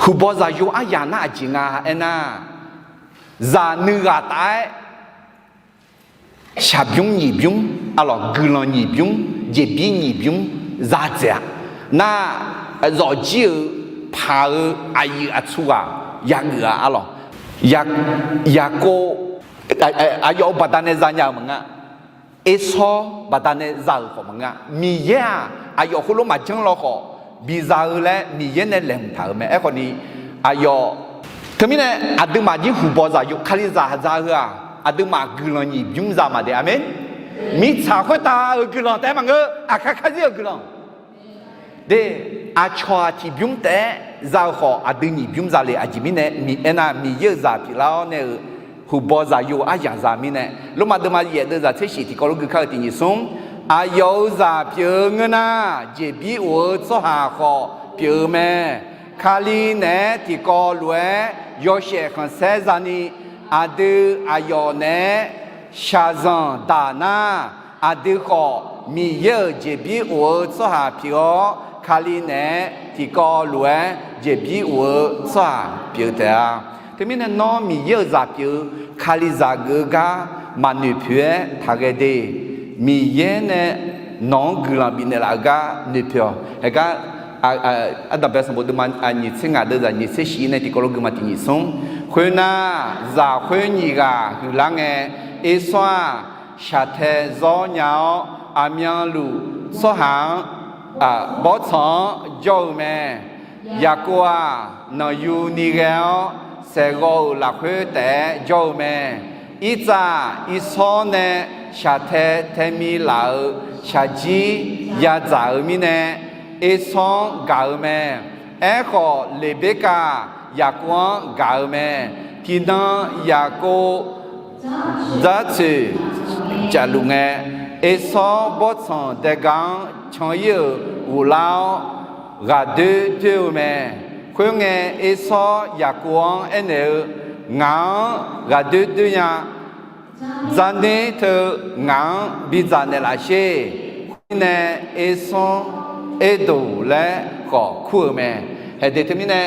Huqbaw zaqyo aryaq nar aqjeq nga aernar, zaq nuighaq taf-aer shaqbymr nyiq bymr, arlawq, guiqlanq nyiq bymr, jeqbir nyiq bymr za dzaeq-a. Nar, zawqjir-euq paq-eu aqyuif aqtsu ghaq yageuf-a. Arlawq, Yaqkov aqyawf-euq baqdanae zanya-euq maqnga. Ersawr baqdanae za-euq khawf maqnga. Miqyaer-aq, aqyawf heulof maqjanr law khawf biza-eu laer Miqyaer nae laeqhmq taq-euq mae. Aerkhawf ni, aqyawf, teumirnae aqduimaf jir huqbaw zaqyo kalizaq za-eu heu-aq, aqduimaf guiqlanq nyiq bymr za maqde. Aqmeq. Mirtsaq khoertav-euq guiqlanq taef-aer maqngeur, aqkar karzir-euq guiqlanq. De, aqcawq-aq tiqbymr taef-aer za-eu khawf, aqdui nyiq bymr za le. Aqjeq mirnae, aernar, Miqyaer-euq zaq pyeuflar-awr nae-euq huqbaw zaqyo aryaq za mirnae, Lormav deuvma yaef deuvzaq tser shif tiqkawv lof gui kar-eu tiq nyiq smr, aqyawf-euq zaq pyeuf-eu ngeur nar, jeqbir of-eu tsawrhaq khawf pyeuf-eu mae. Kali naeq-aer tiqkawv lof-aer yawshaef khanqsaer zani, aqdui aqyawf naeq-aer shaqzanq daq nar, aqdui khawf Miqyaer-euq jeqbir of-eu tsawrhaq pyeuf-awr, Kali naeq-aer tiqkawv lof-aer jeqbir of-eu tsawrhaq pyeuf taef-a. Teumirnae nawr Miqyaer-euq zaq pyeuf-eu kalizaq geuf-eu gar maqnoeq poeq-aer taqghae de. Miqyaer nae nawq-anr guiqlanq bifnaeq laf-eu gar noeqpoeq-awq. Haegar, Ardanqbae sanqbof deuvma nyiq tser ngaq deuvzaq nyiq tser shif nae tiqkawv lof gui ma tiq nyiq smr. Khoernar, zaq khoer nyiq ghaq huiqlar ngae, Ersawr-aq, shaqtae zawr nya-awr, aqmyanluf tsawrhaq-anr, bawrtsanq-anr jawr-eu mae. Yaqkov-aq, nanqyu ni ghae-awr, saeqghawv-euq lafkhoer taef-aer jawr-eu mae. Irtsav Irsawr nae shaqtae tae mi laf-euq shaqjir yadzaq-euq mirnae, Ersawr-anr gaq-eu mae. Aerkhawf, Leqberkav Yaqkov-anr gaq-eu mae. Tiqnan Yaqkov dzartsoeq cafluf ngae, Ersawr bawrtsanq daega-anr can ir-euq ghoflar-awr, ghaqdoer doer-eu mae. Khoerngae, Ersawr Yaqkov-anr aernaeq-eu, Ngaq-anr ghaqdoer doer nya. Dzarner teu ngaq-anr bidzaq naeqlaf sher. Khoermirnae, Ersawr Erdoq laer khawf kur-eu mae. Haeq de teumirnae,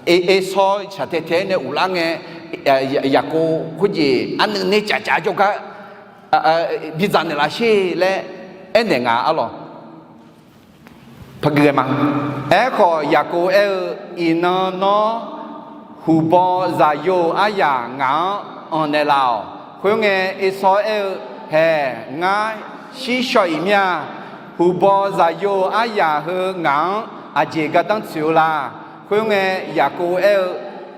Ersawr shaqtae tae-aer nae ghoflar ngae, Yaqkov khoerjeq arnuiv ner caf caf jawrgar bidzaq naeqlaf sher laer aernaeq nga arlawq. Paqgui ghae ma. Aerkhawf, Yaqkov aer-eu, Iqnan nawr huqbaw zaqyo-euq aryaq ngaq-anr anqnaeq laf-awq. Khoerngae, Ersawr aer-eu, Haeq, ngar shir shaw-iq mir-a. Huqbaw zaqyo aryaq heu ngaq-anr aqjeq gardanr tsoeq-eu la? Khoerngae, Yaqkov aer-eu,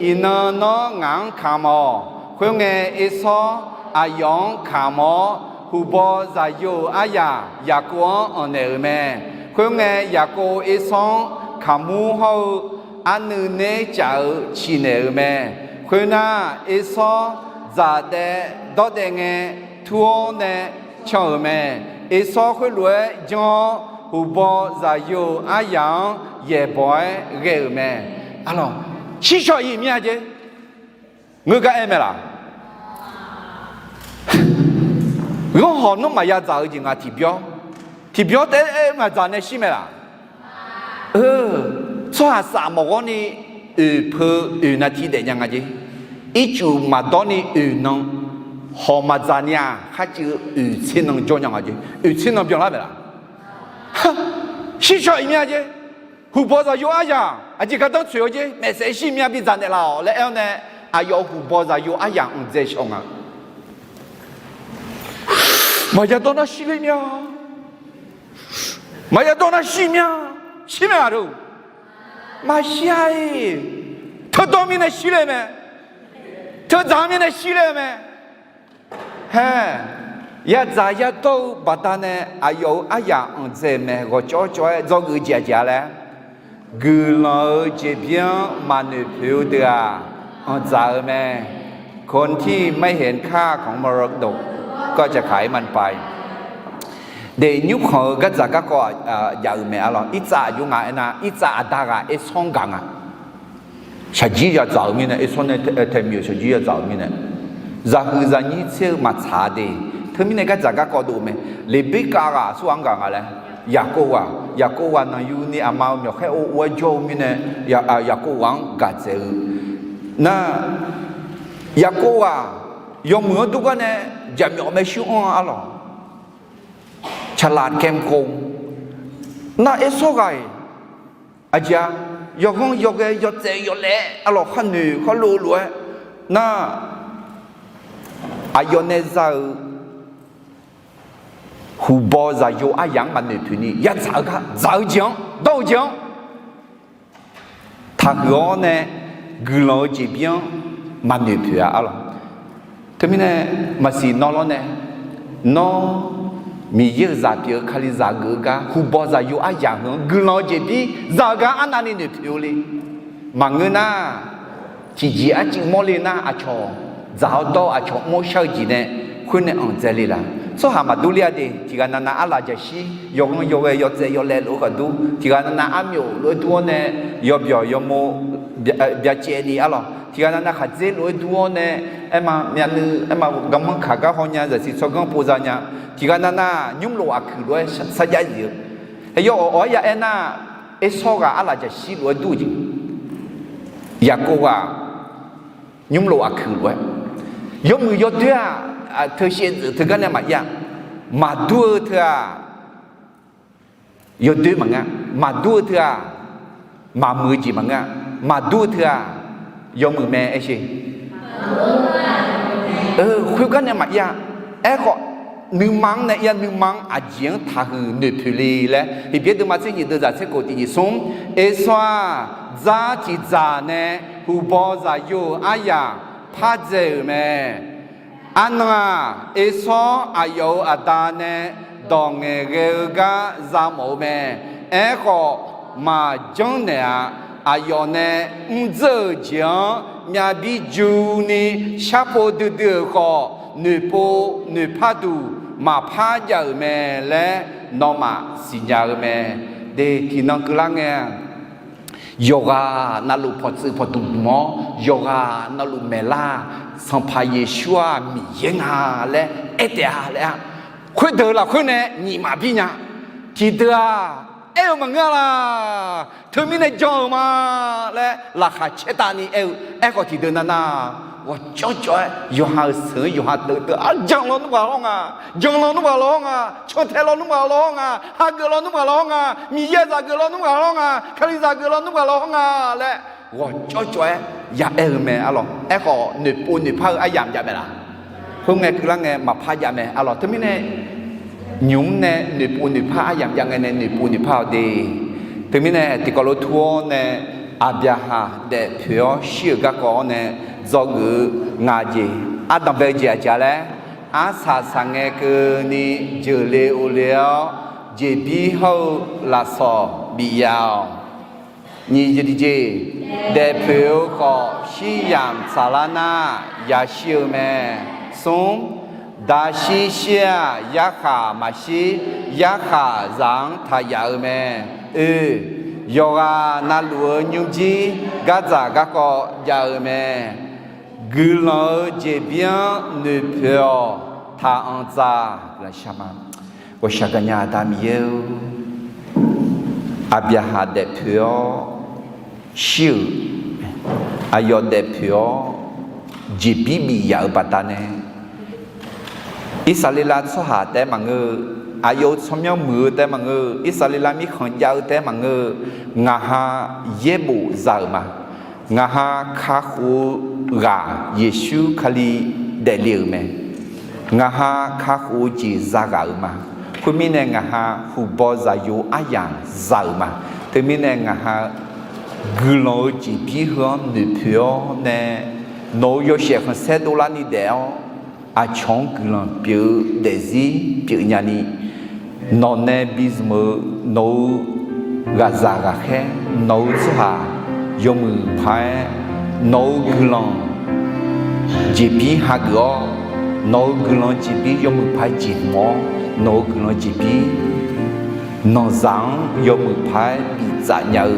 Iqnan nawr ngaq-anr kamq-awq. Khoerngae, Ersawr aqyawf-anr kamq-awr, huqbaw zaqyo-euq aryaq Yaqkov-anr anqnaeq-euq mae. Khoerngae, Yaqkov Ersawr-anr kaqmur hawr-eu arnuiv ner caf-eu ciqnaeq-euq mae. Khoernar, Ersawr dzaqdaev dawrdaev ngae tur-awr nae can-euq mae. Ersawr khoerlof-aer janr-awr, huqbaw zaqyo-euq aryaq-anr yaeqbawq-aer ghae-euq mae. Arlawq, shirshawq iq mir-a jeq. Ngeur gar aer mae laq? Ghanr hawq nmr maqya dzaq-eu jeq ngaq tiqbyawr. Tiqbyawr taef-aer ngaq dzaq nae shir mae laq? Tsawrhaq saf mawf ghawrni oeq peu oeq naqti daef nya nga jeq. Ircuf maqdawr ni oeq nan hawq maqdzaq ni-aq, kharcuiv oeq tser nan jawr nya nga jeq. Oeq tser nan byanlar mae laq? Shirshawq iq mir-a jeq. Huqbaw zaqyo aryaq aqjeq gardanr tsoeq-awr jeq, maeqsaef shir mya bidzaq naeqlaf-awq laer aer-awr nae, aqyawf-euq huqbaw zaqyo aryaq anqdzae shawr nga. Maqya dawr nar shir ler mya. Maqya dawr nar shir mya. Shir mae aqdeuq. Maqshir-a iq. Teudawr mirnae shir ler mae. Teudzaq mirnae shir ler-eu mae. Haer, yadzaq yadawr-eu baqdanae aqyawf-euq aryaq anqdzae-euq mae. Ghawqcawv cawv-aer dzawgeuf jeq aqjeq-a laer, guiqlanq-euq jeqbir-anr maqnoeq poeq-eu deuq-aq, anqdzaq-eu mae. คนที่ไม่เห็นค่าของมรดกก็จะขายมันไป Daef nymrkhanq-eu gardzaq garkawv jav-euq mae arlawq. Irtsav aqjox nga aernar, Irtsav aqda ghaq Ersawr-anr gaq nga. Shaqjir yadzaq-euq mirnae, Ersawr nae tae miq-euq shaqjir yadzaq-euq mirnae, zaqhuiq zaqnyir tser-eu maqtsaq de. Teumirnae gardzaq garkawv dov-eu mae. Leqberkav ghaq aqsur ghaq-anr gaq nga laer, Yaqkov ghaq, Yaqkov ghaq nanqyuni aqma-euq myawqkhaer ov ov-aer jawr-eu mirnae, Yaqkov ghaq-anr gaq dzaeq-eu. Nar, Yaqkov ghaq yawmuiq-anr dur gar nae jaqmyawf maershuir anr-a arlawq. ฉลาดแกมโกง Nar, Ersawr ghaq-iq aqjeq-a, yawghanr yawghae yawtsaev yawlaev arlawq, khar noeq khar lov lof-aer nar, aqyawf nae za-euq huqbaw zaqyo aryaq-anr maqnoeq poeq ni yadzaq-eu gar, dzaq-eu jeq-anr, dawr-eu jeq-anr taqhuiq-awr nae, guiqlanq-eu jeqbir-anr maqnoeq poeq-a arlawq. Teumirnae maqsiq nawr lawr nae, nawr Miqyaer-euq zaq pyeuf-eu Kalizaq geuf-eu gar, huqbaw zaqyo aryaq heu-anr guiqlanq-eu jeqbir za-eu gar arnavni noeq poeq-eu le. Maqngeur nar, tiqjeq arcuiv mawrle nar, aqcawq dzaq-awr dawr-eu aqcawq mr-awr shar-eu jeq nae, khoer nae anqdzae le laq? Tsawrhaq maqdur ler-a de. Tiqghaq navnav arlaq jaqshir, yawghanr yawghae yawtsaev yawlaev lof-aer khaqdur, tiqghaq navnav armyawf lof-aer dur-awr nae, yawbyawq yawmo byacaevni arlawq, tiqghaq navnav khaqdzer lof-aer dur-awr nae, aerma myavnuiv aerma garmanr kaq gar haw nya, zaqsiq tsawrganr pov za nya, tiqghaq navnav nymrlof aqkuiq lof-aer sarjax zif-eu. Aqyawf awq-awq-aer ya aernar, Ersawr ghaq arlaq jaqshir lof-aer dur-eu jeq, Yaqkov ghaq nymrlof aqkuiq lof-aer, yawmuiq yawdoer-aq, teu shaevdzeuf teugar nae maqir-a. Maqdur-eu teu-aq, yawdoer maqngeur-a. Maqdur-eu teu-aq, maqmuiq-eu jeq maqngeur-a. Maqdur-eu teu-aq, yawmuiq mae aershe. Khoergar nae maqir-a. Aerkhawf, nuima-anr nae ir-a. Nuima-anr aqjeq-anr taqhuiq noeqpoeq le laer, Heqbyaer deuvma tser nyiq deuvzaq tser khof tiq nyiq smr, Ersawr-aq, dzar tiqdzaq nae huqbaw zaqyo-euq aryaq pardzae-euq mae. Arnan-aq, Ersawr aqyawf-euq aqda nae dawq ngaeq ghae-eu gar za mawf-eu mae. Aerkhawf, maqjanr naeq-a. Aqyawf nae mrdzeur-euq jeq-anr myavbir juni sharpov duidui-euq khawf, noeqpov noeqpar duq maqpar jav-euq mae laer nawmaf siqnya-eu mae. De, tiqnan keuvlar ngae yawqghaq navluf pawqtsuif pawqdmq dmq-awr, yawqghaq navluf maeqlar-aq, Sanqpaq Yeqsur-aq Miqyaer nga laer aer taef-a laer-a. Khoerdeuq lafkhoer nae nyiq maqbir nya. Tiqdeuq-aq, aer-eu maqngeur-a laq. Teumirnae jan-euq ma laer laqkhaq caertavni aer-eu. Aerkhawf tiqdeuq navnav ghawqcawv cawv-aer yawqha-euq seuq-anr yawqha deuq deuq-ar, jan lawnmr ghaq lawr nga, jan lawnmr ghaq lawr nga, cantae lawnmr ghaq lawr nga, hageuf lawnmr ghaq lawr nga, Miqyaer zaq geuf lawnmr ghaq lawr nga, Kalizaq geuf lawnmr ghaq lawr nga laer ghawqcawv cawv-aer ya aer-eu mae arlawq. Aerkhawf noeqpov noeqpar-eu aryamq jav mae laq? Khoerngae keuvlar ngae maqpar jav mae arlawq. Teumirnae nymq-mr nae noeqpov noeqpar aryamq jav ngae nae noeqpov noeqpar-awq de. Teumirnae tiqkawv lof tur-awr nae, Aqbyaqhaq daefpoeq-awr shir-euq garkawv-awr nae dzawgeuf-eu nga jeq. Ardanqbae-eu jeq aqjeq-a laer, arsaq saqngae keuvni jeuqle ovle-awr, jeqbir hawr-eu lafsawq bif ya-awq. Nyiq jeq tiqjeq, daefpoeq-eu khawf shir yamq tsaqlar nar yashir-eu mae. Smr, daqshir shir-aq yarkhaq maqshir, yarkhaq zaq-anr taq yaf-eu mae. Oe, yawqghaq navluf-eu nymrjir gardzaq garkawv jav-eu mae. Guiqlanq-eu jeqbir-anr noeqpoeq-awq. Taqanq dzaq guiqlanq shar ma. Ghawqshaq gaqnya Aqda Miqyaer-or, Aqbyaqhaq daefpoeq-awr shir-euq, aqyawf daefpoeq-awr jeqbir bif yaf-euq baqdanae, Irsaqleqlav tsawrhaq taef-aer maqngeur-eu, aqyawf-euq tsawrmyanr muiq-eu taef-aer maqngeur-eu, Irsaqleqlav mirkhanq jav-eu taef-aer maqngeur-eu, ngaq ha yaerbof za-euq ma. Ngaq ha kakhof-eu ghaq Yeqsur Kali daefle-euq mae. Ngaq ha kakhof-eu jeq za ghaq-euq ma. Khoermirnae ngaq ha huqbaw zaqyo aryamq za-euq ma. Teumirnae ngaq ha guiqlanq-eu jeqbir heu-anr noeqpoeq-awr nae, nawq-euq yawshaef khanqsaer dovlarni daef-awr, aqcawq-anr guiqlanq pyeuf-eu daefzir pyeuf nyani, nawq nae bizmq-eu nawq-euq ghaqzaq ghaqkhaer, nawq-euq tsawrhaq yawmuiq paq-aer, nawq-euq guiqlanq jeqbir hageuf-awr, nawq-euq guiqlanq jeqbir yawmuiq paq-aer jeqhmq-awr, nawq-euq guiqlanq jeqbir nanqzaq-anr yawmuiq paq-aer biftsaf nya-eu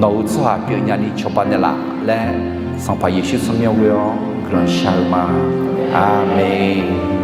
nawq-euq tsawrhaq pyeuf nyani cawba naeqlaf laer, Sanqpaq Yeqsur tsawrmyanr ghoe-awr guiqlanq shar-eu ma. Aqmeq.